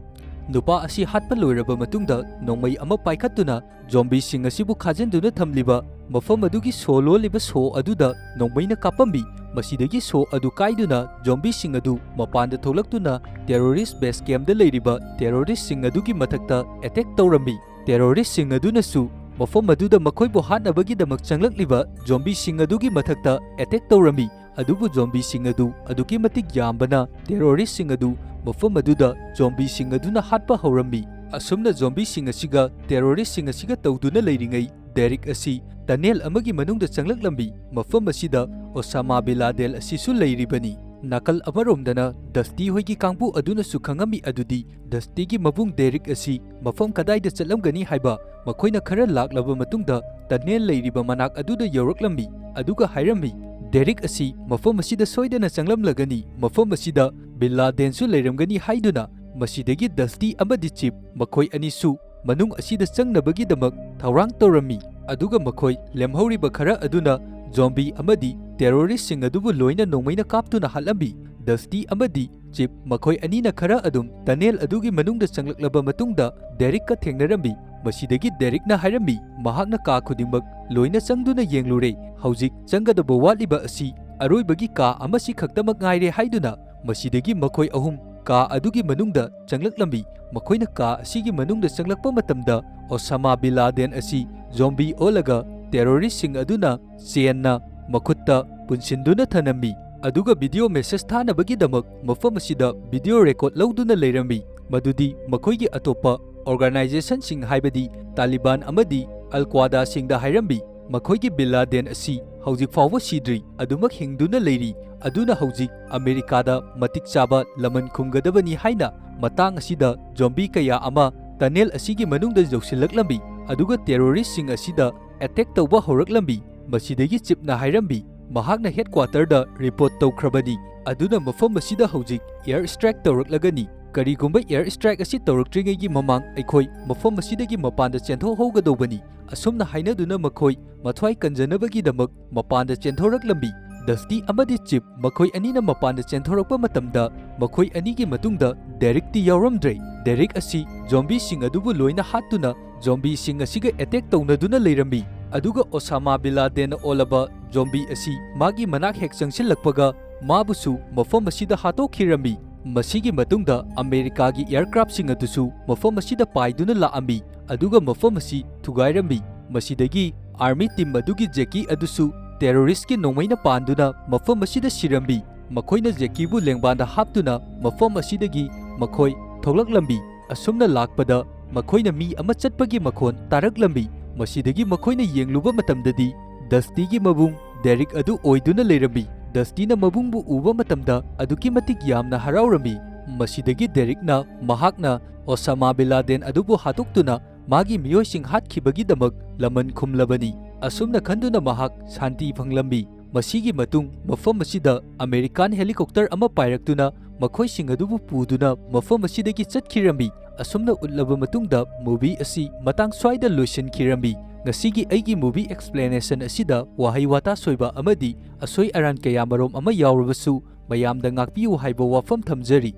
ꯅꯨꯄꯥ ꯑꯁꯤ ꯍꯥꯠꯄ ꯂꯣꯏꯔꯕ ꯃꯇꯨꯡꯗ ꯅꯣꯡꯃꯩ ꯑꯃ ꯄꯥꯏꯈꯠꯇꯨꯅ ꯖꯣꯝꯕꯤꯁꯤꯡ ꯑꯁꯤꯕꯨ ꯈꯥꯖꯤꯟꯗꯨꯅ ꯊꯝꯂꯤꯕ ꯃꯐꯝ ꯑꯗꯨꯒꯤ ꯁꯣ ꯂꯣꯜꯂꯤꯕ ꯁꯣ ꯑꯗꯨꯗ ꯅꯣꯡꯃꯩꯅ ꯀꯥꯞꯄꯝꯃꯤ꯫ ꯃꯁꯤꯗꯒꯤ ꯁꯣ ꯑꯗꯨ ꯀꯥꯏꯗꯨꯅ ꯖꯣꯝꯕꯤꯁꯤꯡ ꯑꯗꯨ ꯃꯄꯥꯟꯗ ꯊꯣꯛꯂꯛꯇꯨꯅ ꯇꯦꯔꯣꯔꯤꯁ ꯕꯦꯁ ꯀꯦꯝꯞꯇ ꯂꯩꯔꯤꯕ ꯇꯦꯔꯣꯔꯤꯁꯁꯤꯡ ꯑꯗꯨꯒꯤ ꯃꯊꯛꯇ ꯑꯦꯇꯦꯛ ꯇꯧꯔꯝꯃꯤ꯫ ꯇꯦꯔꯣꯔꯤꯁꯁꯤꯡ ꯑꯗꯨꯅꯁꯨ ꯃꯐꯝ ꯑꯗꯨꯗ ꯃꯈꯣꯏꯕꯨ ꯍꯥꯠꯅꯕꯒꯤꯗꯃꯛ ꯆꯪꯂꯛꯂꯤꯕ ꯖꯣꯝꯕꯤꯁꯤꯡ ꯑꯗꯨꯒꯤ ꯃꯊꯛꯇ ꯑꯦꯇꯦꯛ ꯇꯧꯔꯝꯃꯤ꯫ ꯑꯗꯨꯕꯨ ꯖꯣꯝꯕꯤꯁꯤꯡ ꯑꯗꯨ ꯑꯗꯨꯛꯀꯤ ꯃꯇꯤꯛ ꯌꯥꯝꯕꯅ ꯇꯦꯔꯣꯔꯤꯁꯁꯤꯡ ꯑꯗꯨ ꯃꯐꯝ ꯑꯗꯨꯗ ꯖꯣꯝꯕꯤꯁꯤꯡ ꯑꯗꯨꯅ ꯍꯥꯠꯄ ꯍꯧꯔꯝꯃꯤ꯫ ꯑꯁꯨꯝꯅ ꯖꯣꯝꯕꯤꯁꯤꯡ ꯑꯁꯤꯒ ꯇꯦꯔꯣꯔꯤꯁꯁꯤꯡ ꯑꯁꯤꯒ ꯇꯧꯗꯨꯅ ꯂꯩꯔꯤꯉꯩ ꯗꯦꯔꯤꯛ ꯑꯁꯤ ꯇꯅꯦꯜ ꯑꯃꯒꯤ ꯃꯅꯨꯡꯗ ꯆꯪꯂꯛꯂꯝꯃꯤ꯫ ꯃꯐꯝ ꯑꯁꯤꯗ ꯑꯣꯁꯥꯃꯥ ꯕꯤꯟ ꯂꯥꯗꯦꯟ ꯑꯁꯤꯁꯨ ꯂꯩꯔꯤꯕꯅꯤ꯫ ꯅꯥꯀꯜ ꯑꯃꯔꯣꯝꯗꯅ ꯗꯁꯇꯤ ꯍꯣꯏꯒꯤ ꯀꯥꯡꯕꯨ ꯑꯗꯨꯅꯁꯨ ꯈꯪꯉꯝꯃꯤ ꯑꯗꯨꯗꯤ ꯗꯁꯇꯤꯒꯤ ꯃꯕꯨꯡ ꯗꯦꯔꯤꯛ ꯑꯁꯤ ꯃꯐꯝ ꯀꯗꯥꯏꯗ ꯆꯠꯂꯝꯒꯅꯤ ꯍꯥꯏꯕ꯫ ꯃꯈꯣꯏꯅ ꯈꯔ ꯂꯥꯛꯂꯕ ꯃꯇꯨꯡꯗ ꯇꯅꯦꯜ ꯂꯩꯔꯤꯕ ꯃꯅꯥꯛ ꯑꯗꯨꯗ ꯌꯧꯔꯛꯂꯝꯃꯤ, ꯑꯗꯨꯒ ꯍꯥꯏꯔꯝꯃꯤ, "ꯗꯦꯔꯤꯛ ꯑꯁꯤ ꯃꯐꯝ ꯑꯁꯤꯗ ꯁꯣꯏꯗꯅ ꯆꯪꯂꯝꯂꯒꯅꯤ, ꯃꯐꯝ ꯑꯁꯤꯗ ꯕꯤꯟ ꯂꯥꯗꯦꯟꯁꯨ ꯂꯩꯔꯝꯒꯅꯤ" ꯍꯥꯏꯗꯨꯅ꯫ ꯃꯁꯤꯗꯒꯤ ꯗꯁꯇꯤ ꯑꯃꯗꯤ ꯆꯤꯞ ꯃꯈꯣꯏ ꯑꯅꯤꯁꯨ ꯃꯅꯨꯡ ꯑꯁꯤꯗ ꯆꯪꯅꯕꯒꯤꯗꯃꯛ ꯊꯧꯔꯥꯡ ꯇꯧꯔꯝꯃꯤ, ꯑꯗꯨꯒ ꯃꯈꯣꯏ ꯂꯦꯝꯍꯧꯔꯤꯕ ꯈꯔ ꯑꯗꯨꯅ ꯖꯣꯝꯕꯤ ꯑꯃꯗꯤ ꯇꯦꯔꯣꯔꯤꯁ꯭ꯠꯁꯤꯡ ꯑꯗꯨꯕꯨ ꯂꯣꯏꯅ ꯅꯣꯡꯃꯩꯅ ꯀꯥꯞꯇꯨꯅ ꯍꯥꯠꯂꯝꯃꯤ꯫ ꯗꯁꯇꯤ ꯑꯃꯗꯤ ꯆꯤꯞ ꯃꯈꯣꯏ ꯑꯅꯤꯅ ꯈꯔ ꯑꯗꯨꯝ ꯇꯅꯦꯜ ꯑꯗꯨꯒꯤ ꯃꯅꯨꯡꯗ ꯆꯪꯂꯛꯂꯕ ꯃꯇꯨꯡꯗ ꯗꯦꯔꯤꯛꯀ ꯊꯦꯡꯅꯔꯝꯃꯤ꯫ ꯃꯁꯤꯗꯒꯤ ꯗꯦꯔꯤꯛꯅ ꯍꯥꯏꯔꯝꯃꯤ, ꯃꯍꯥꯛꯅ ꯀꯥ ꯈꯨꯗꯤꯡꯃꯛ ꯂꯣꯏꯅ ꯆꯪꯗꯨꯅ ꯌꯦꯡꯂꯨꯔꯦ, ꯍꯧꯖꯤꯛ ꯆꯪꯒꯗꯕ ꯋꯥꯠꯂꯤꯕ ꯑꯁꯤ ꯑꯔꯣꯏꯕꯒꯤ ꯀꯥ ꯑꯃꯁꯤ ꯈꯛꯇꯃꯛ ꯉꯥꯏꯔꯦ ꯍꯥꯏꯗꯨꯅ꯫ ꯃꯁꯤꯗꯒꯤ ꯃꯈꯣꯏ ꯑꯍꯨꯝ ꯀꯥ ꯑꯗꯨꯒꯤ ꯃꯅꯨꯡꯗ ꯆꯪꯂꯛꯂꯝꯃꯤ꯫ ꯃꯈꯣꯏꯅ ꯀꯥ ꯑꯁꯤꯒꯤ ꯃꯅꯨꯡꯗ ꯆꯪꯂꯛꯄ ꯃꯇꯝꯗ, ꯑꯣꯁꯥꯃꯥ ꯕꯤꯟ ꯂꯥꯗꯦꯟ ꯑꯁꯤ ꯖꯣꯝꯕꯤ ꯑꯣꯜꯂꯒ ꯇꯦꯔꯣꯔꯤꯁ꯭ꯠꯁꯤꯡ ꯑꯗꯨꯅ ꯆꯦꯟꯅ ꯃꯈꯨꯠꯇ ꯄꯨꯟꯁꯤꯟꯗꯨꯅ ꯊꯅꯝꯃꯤ, ꯑꯗꯨꯒ ꯚꯤꯗꯤꯑꯣ ꯃꯦꯁꯦꯖ ꯊꯥꯅꯕꯒꯤꯗꯃꯛ ꯃꯐꯝ ꯑꯁꯤꯗ ꯚꯤꯗꯤꯑꯣ ꯔꯦꯀꯣꯔꯗ ꯂꯧꯗꯨꯅ ꯂꯩꯔꯝꯃꯤ, ꯃꯗꯨꯗꯤ ꯃꯈꯣꯏꯒꯤ ꯑꯇꯣꯞꯄ ꯑꯣꯔꯒꯅꯥꯏꯖꯦꯁꯟꯁꯤꯡ, ꯍꯥꯏꯕꯗꯤ ꯇꯥꯂꯤꯕꯥꯟ ꯑꯃꯗꯤ ꯑꯜ ꯀ꯭ꯋꯥꯗꯥꯁꯤꯡꯗ ꯍꯥꯏꯔꯝꯃꯤ꯫ ꯃꯈꯣꯏꯒꯤ ꯕꯤꯟ ꯂꯥꯗꯦꯟ ꯑꯁꯤ ꯍꯧꯖꯤꯛ ꯐꯥꯎꯕ ꯁꯤꯗ꯭ꯔꯤ, ꯑꯗꯨꯃꯛ ꯍꯤꯡꯗꯨꯅ ꯂꯩꯔꯤ, ꯑꯗꯨꯅ ꯍꯧꯖꯤꯛ ꯑꯃꯦꯔꯤꯀꯥꯗ ꯃꯇꯤꯛ ꯆꯥꯕ ꯂꯃꯟ ꯈꯨꯝꯒꯗꯕꯅꯤ ꯍꯥꯏꯅ꯫ ꯃꯇꯥꯡ ꯑꯁꯤꯗ ꯖꯣꯝꯕꯤ ꯀꯌꯥ ꯑꯃ ꯇꯅꯦꯜ ꯑꯁꯤꯒꯤ ꯃꯅꯨꯡꯗ ꯌꯧꯁꯤꯜꯂꯛꯂꯝꯃꯤ, ꯑꯗꯨꯒ ꯇꯦꯔꯣꯔꯤꯁ꯭ꯠꯁꯤꯡ ꯑꯁꯤꯗ ꯑꯦꯇꯦꯛ ꯇꯧꯕ ꯍꯧꯔꯛꯂꯝꯃꯤ꯫ ꯃꯁꯤꯗꯒꯤ ꯆꯤꯞꯅ ꯍꯥꯏꯔꯝꯃꯤ, ꯃꯍꯥꯛꯅ ꯍꯦꯗꯀ꯭ꯋꯥꯇꯔꯗ ꯔꯤꯄꯣꯔꯠ ꯇꯧꯈ꯭ꯔꯕꯅꯤ, ꯑꯗꯨꯅ ꯃꯐꯝ ꯑꯁꯤꯗ ꯍꯧꯖꯤꯛ ꯑꯦꯌꯔ ꯁ꯭ꯇ꯭ꯔꯥꯏꯛ ꯇꯧꯔꯛꯂꯒꯅꯤ꯫ ꯀꯔꯤꯒꯨꯝꯕ ꯑꯦꯌꯔ ꯁ꯭ꯇ꯭ꯔꯥꯏꯛ ꯑꯁꯤ ꯇꯧꯔꯛꯇ꯭ꯔꯤꯉꯩꯒꯤ ꯃꯃꯥꯡ ꯑꯩꯈꯣꯏ ꯃꯐꯝ ꯑꯁꯤꯗꯒꯤ ꯃꯄꯥꯟꯗ ꯆꯦꯟꯊꯣꯛꯍꯧꯒꯗꯧꯕꯅꯤ꯫ ꯑꯁꯨꯝꯅ ꯍꯥꯏꯅꯗꯨꯅ ꯃꯈꯣꯏ ꯃꯊ꯭ꯋꯥꯏ ꯀꯟꯖꯅꯕꯒꯤꯗꯃꯛ ꯃꯄꯥꯟꯗ ꯆꯦꯟꯊꯣꯔꯛꯂꯝꯃꯤ꯫ ꯗꯁꯇꯤ ꯑꯃꯗꯤ ꯆꯤꯞ ꯃꯈꯣꯏ ꯑꯅꯤꯅ ꯃꯄꯥꯟꯗ ꯆꯦꯟꯊꯣꯔꯛꯄ ꯃꯇꯝꯗ, ꯃꯈꯣꯏ ꯑꯅꯤꯒꯤ ꯃꯇꯨꯡꯗ ꯗꯦꯔꯤꯛꯇꯤ ꯌꯥꯎꯔꯝꯗ꯭ꯔꯦ꯫ ꯗꯦꯔꯤꯛ ꯑꯁꯤ ꯖꯣꯝꯕꯤꯁꯤꯡ ꯑꯗꯨꯕꯨ ꯂꯣꯏꯅ ꯍꯥꯠꯇꯨꯅ ꯖꯣꯝꯕꯤꯁꯤꯡ ꯑꯁꯤꯒ ꯑꯦꯇꯦꯛ ꯇꯧꯅꯗꯨꯅ ꯂꯩꯔꯝꯃꯤ, ꯑꯗꯨꯒ ꯑꯣꯁꯥꯃꯥ ꯕꯤꯟ ꯂꯥꯗꯦꯟꯅ ꯑꯣꯜꯂꯕ ꯖꯣꯝꯕꯤ ꯑꯁꯤ ꯃꯥꯒꯤ ꯃꯅꯥꯛ ꯍꯦꯛ ꯆꯪꯁꯤꯜꯂꯛꯄꯒ ꯃꯥꯕꯨꯁꯨ ꯃꯐꯝ ꯑꯁꯤꯗ ꯍꯥꯠꯇꯣꯛꯈꯤꯔꯝꯃꯤ꯫ ꯃꯁꯤꯒꯤ ꯃꯇꯨꯡꯗ ꯑꯃꯦꯔꯤꯀꯥꯒꯤ ꯑꯦꯌꯔꯀ꯭ꯔꯥꯐꯁꯤꯡ ꯑꯗꯨꯁꯨ ꯃꯐꯝ ꯑꯁꯤꯗ ꯄꯥꯏꯗꯨꯅ ꯂꯥꯛꯑꯝꯃꯤ, ꯑꯗꯨꯒ ꯃꯐꯝ ꯑꯁꯤ ꯊꯨꯒꯥꯏꯔꯝꯃꯤ꯫ ꯃꯁꯤꯗꯒꯤ ꯑꯥꯔꯃꯤ ꯇꯤꯝ ꯑꯗꯨꯒꯤ ꯖꯦꯀꯤ ꯑꯗꯨꯁꯨ ꯇꯦꯔꯣꯔꯤꯁ꯭ꯠꯀꯤ ꯅꯣꯡꯃꯩꯅ ꯄꯥꯟꯗꯨꯅ ꯃꯐꯝ ꯑꯁꯤꯗ ꯁꯤꯔꯝꯃꯤ꯫ ꯃꯈꯣꯏꯅ ꯖꯦꯀꯤꯕꯨ ꯂꯦꯡꯕꯥꯟꯗ ꯍꯥꯞꯇꯨꯅ ꯃꯐꯝ ꯑꯁꯤꯗꯒꯤ ꯃꯈꯣꯏ ꯊꯣꯛꯂꯛꯂꯝꯃꯤ꯫ ꯑꯁꯨꯝꯅ ꯂꯥꯛꯄꯗ ꯃꯈꯣꯏꯅ ꯃꯤ ꯑꯃ ꯆꯠꯄꯒꯤ ꯃꯈꯣꯟ ꯇꯥꯔꯛꯂꯝꯃꯤ꯫ ꯃꯁꯤꯗꯒꯤ ꯃꯈꯣꯏꯅ ꯌꯦꯡꯂꯨꯕ ꯃꯇꯝꯗꯗꯤ ꯗꯁꯇꯤꯒꯤ ꯃꯕꯨꯡ ꯗꯦꯔꯤꯛ ꯑꯗꯨ ꯑꯣꯏꯗꯨꯅ ꯂꯩꯔꯝꯃꯤ꯫ ꯗꯁꯇꯤꯅ ꯃꯕꯨꯡꯕꯨ ꯎꯕ ꯃꯇꯝꯗ ꯑꯗꯨꯛꯀꯤ ꯃꯇꯤꯛ ꯌꯥꯝꯅ ꯍꯔꯥꯎꯔꯝꯃꯤ꯫ ꯃꯁꯤꯗꯒꯤ ꯗꯦꯔꯤꯛꯅ ꯃꯍꯥꯛꯅ ꯑꯣꯁꯥꯃꯥ ꯕꯤꯟ ꯂꯥꯗꯦꯟ ꯑꯗꯨꯕꯨ ꯍꯥꯠꯇꯣꯛꯇꯨꯅ ꯃꯥꯒꯤ ꯃꯤꯑꯣꯏꯁꯤꯡ ꯍꯥꯠꯈꯤꯕꯒꯤꯗꯃꯛ ꯂꯃꯟ ꯈꯨꯝꯂꯕꯅꯤ꯫ ꯑꯁꯨꯝꯅ ꯈꯟꯗꯨꯅ ꯃꯍꯥꯛ ꯁꯥꯟꯇꯤ ꯐꯪꯂꯝꯃꯤ꯫ ꯃꯁꯤꯒꯤ ꯃꯇꯨꯡ ꯃꯐꯝ ꯑꯁꯤꯗ ꯑꯃꯦꯔꯤꯀꯥꯟ ꯍꯦꯂꯤꯀꯣꯞꯇꯔ ꯑꯃ ꯄꯥꯏꯔꯛꯇꯨꯅ ꯃꯈꯣꯏꯁꯤꯡ ꯑꯗꯨꯕꯨ ꯄꯨꯗꯨꯅ ꯃꯐꯝ ꯑꯁꯤꯗꯒꯤ ꯆꯠꯈꯤꯔꯝꯃꯤ꯫ ꯑꯁꯨꯝꯅ ꯎꯠꯂꯕ ꯃꯇꯨꯡꯗ movie ꯑꯁꯤ ꯃꯇꯥꯡ ꯁ꯭ꯋꯥꯏꯗ ꯂꯣꯏꯁꯤꯟꯈꯤꯔꯝꯃꯤ꯫ ꯉꯁꯤꯒꯤ ꯑꯩꯒꯤ movie explanation ꯑꯁꯤꯗ ꯋꯥꯍꯩ ꯋꯥꯇꯥ ꯁꯣꯏꯕ ꯑꯃꯗꯤ ꯑꯁꯣꯏ ꯑꯔꯥꯟ ꯀꯌꯥꯃꯔꯣꯝ ꯑꯃ ꯌꯥꯎꯔꯕꯁꯨ ꯃꯌꯥꯝꯗ ꯉꯥꯛꯄꯤꯌꯨ ꯍꯥꯏꯕ ꯋꯥꯐꯝ ꯊꯝꯖꯔꯤ꯫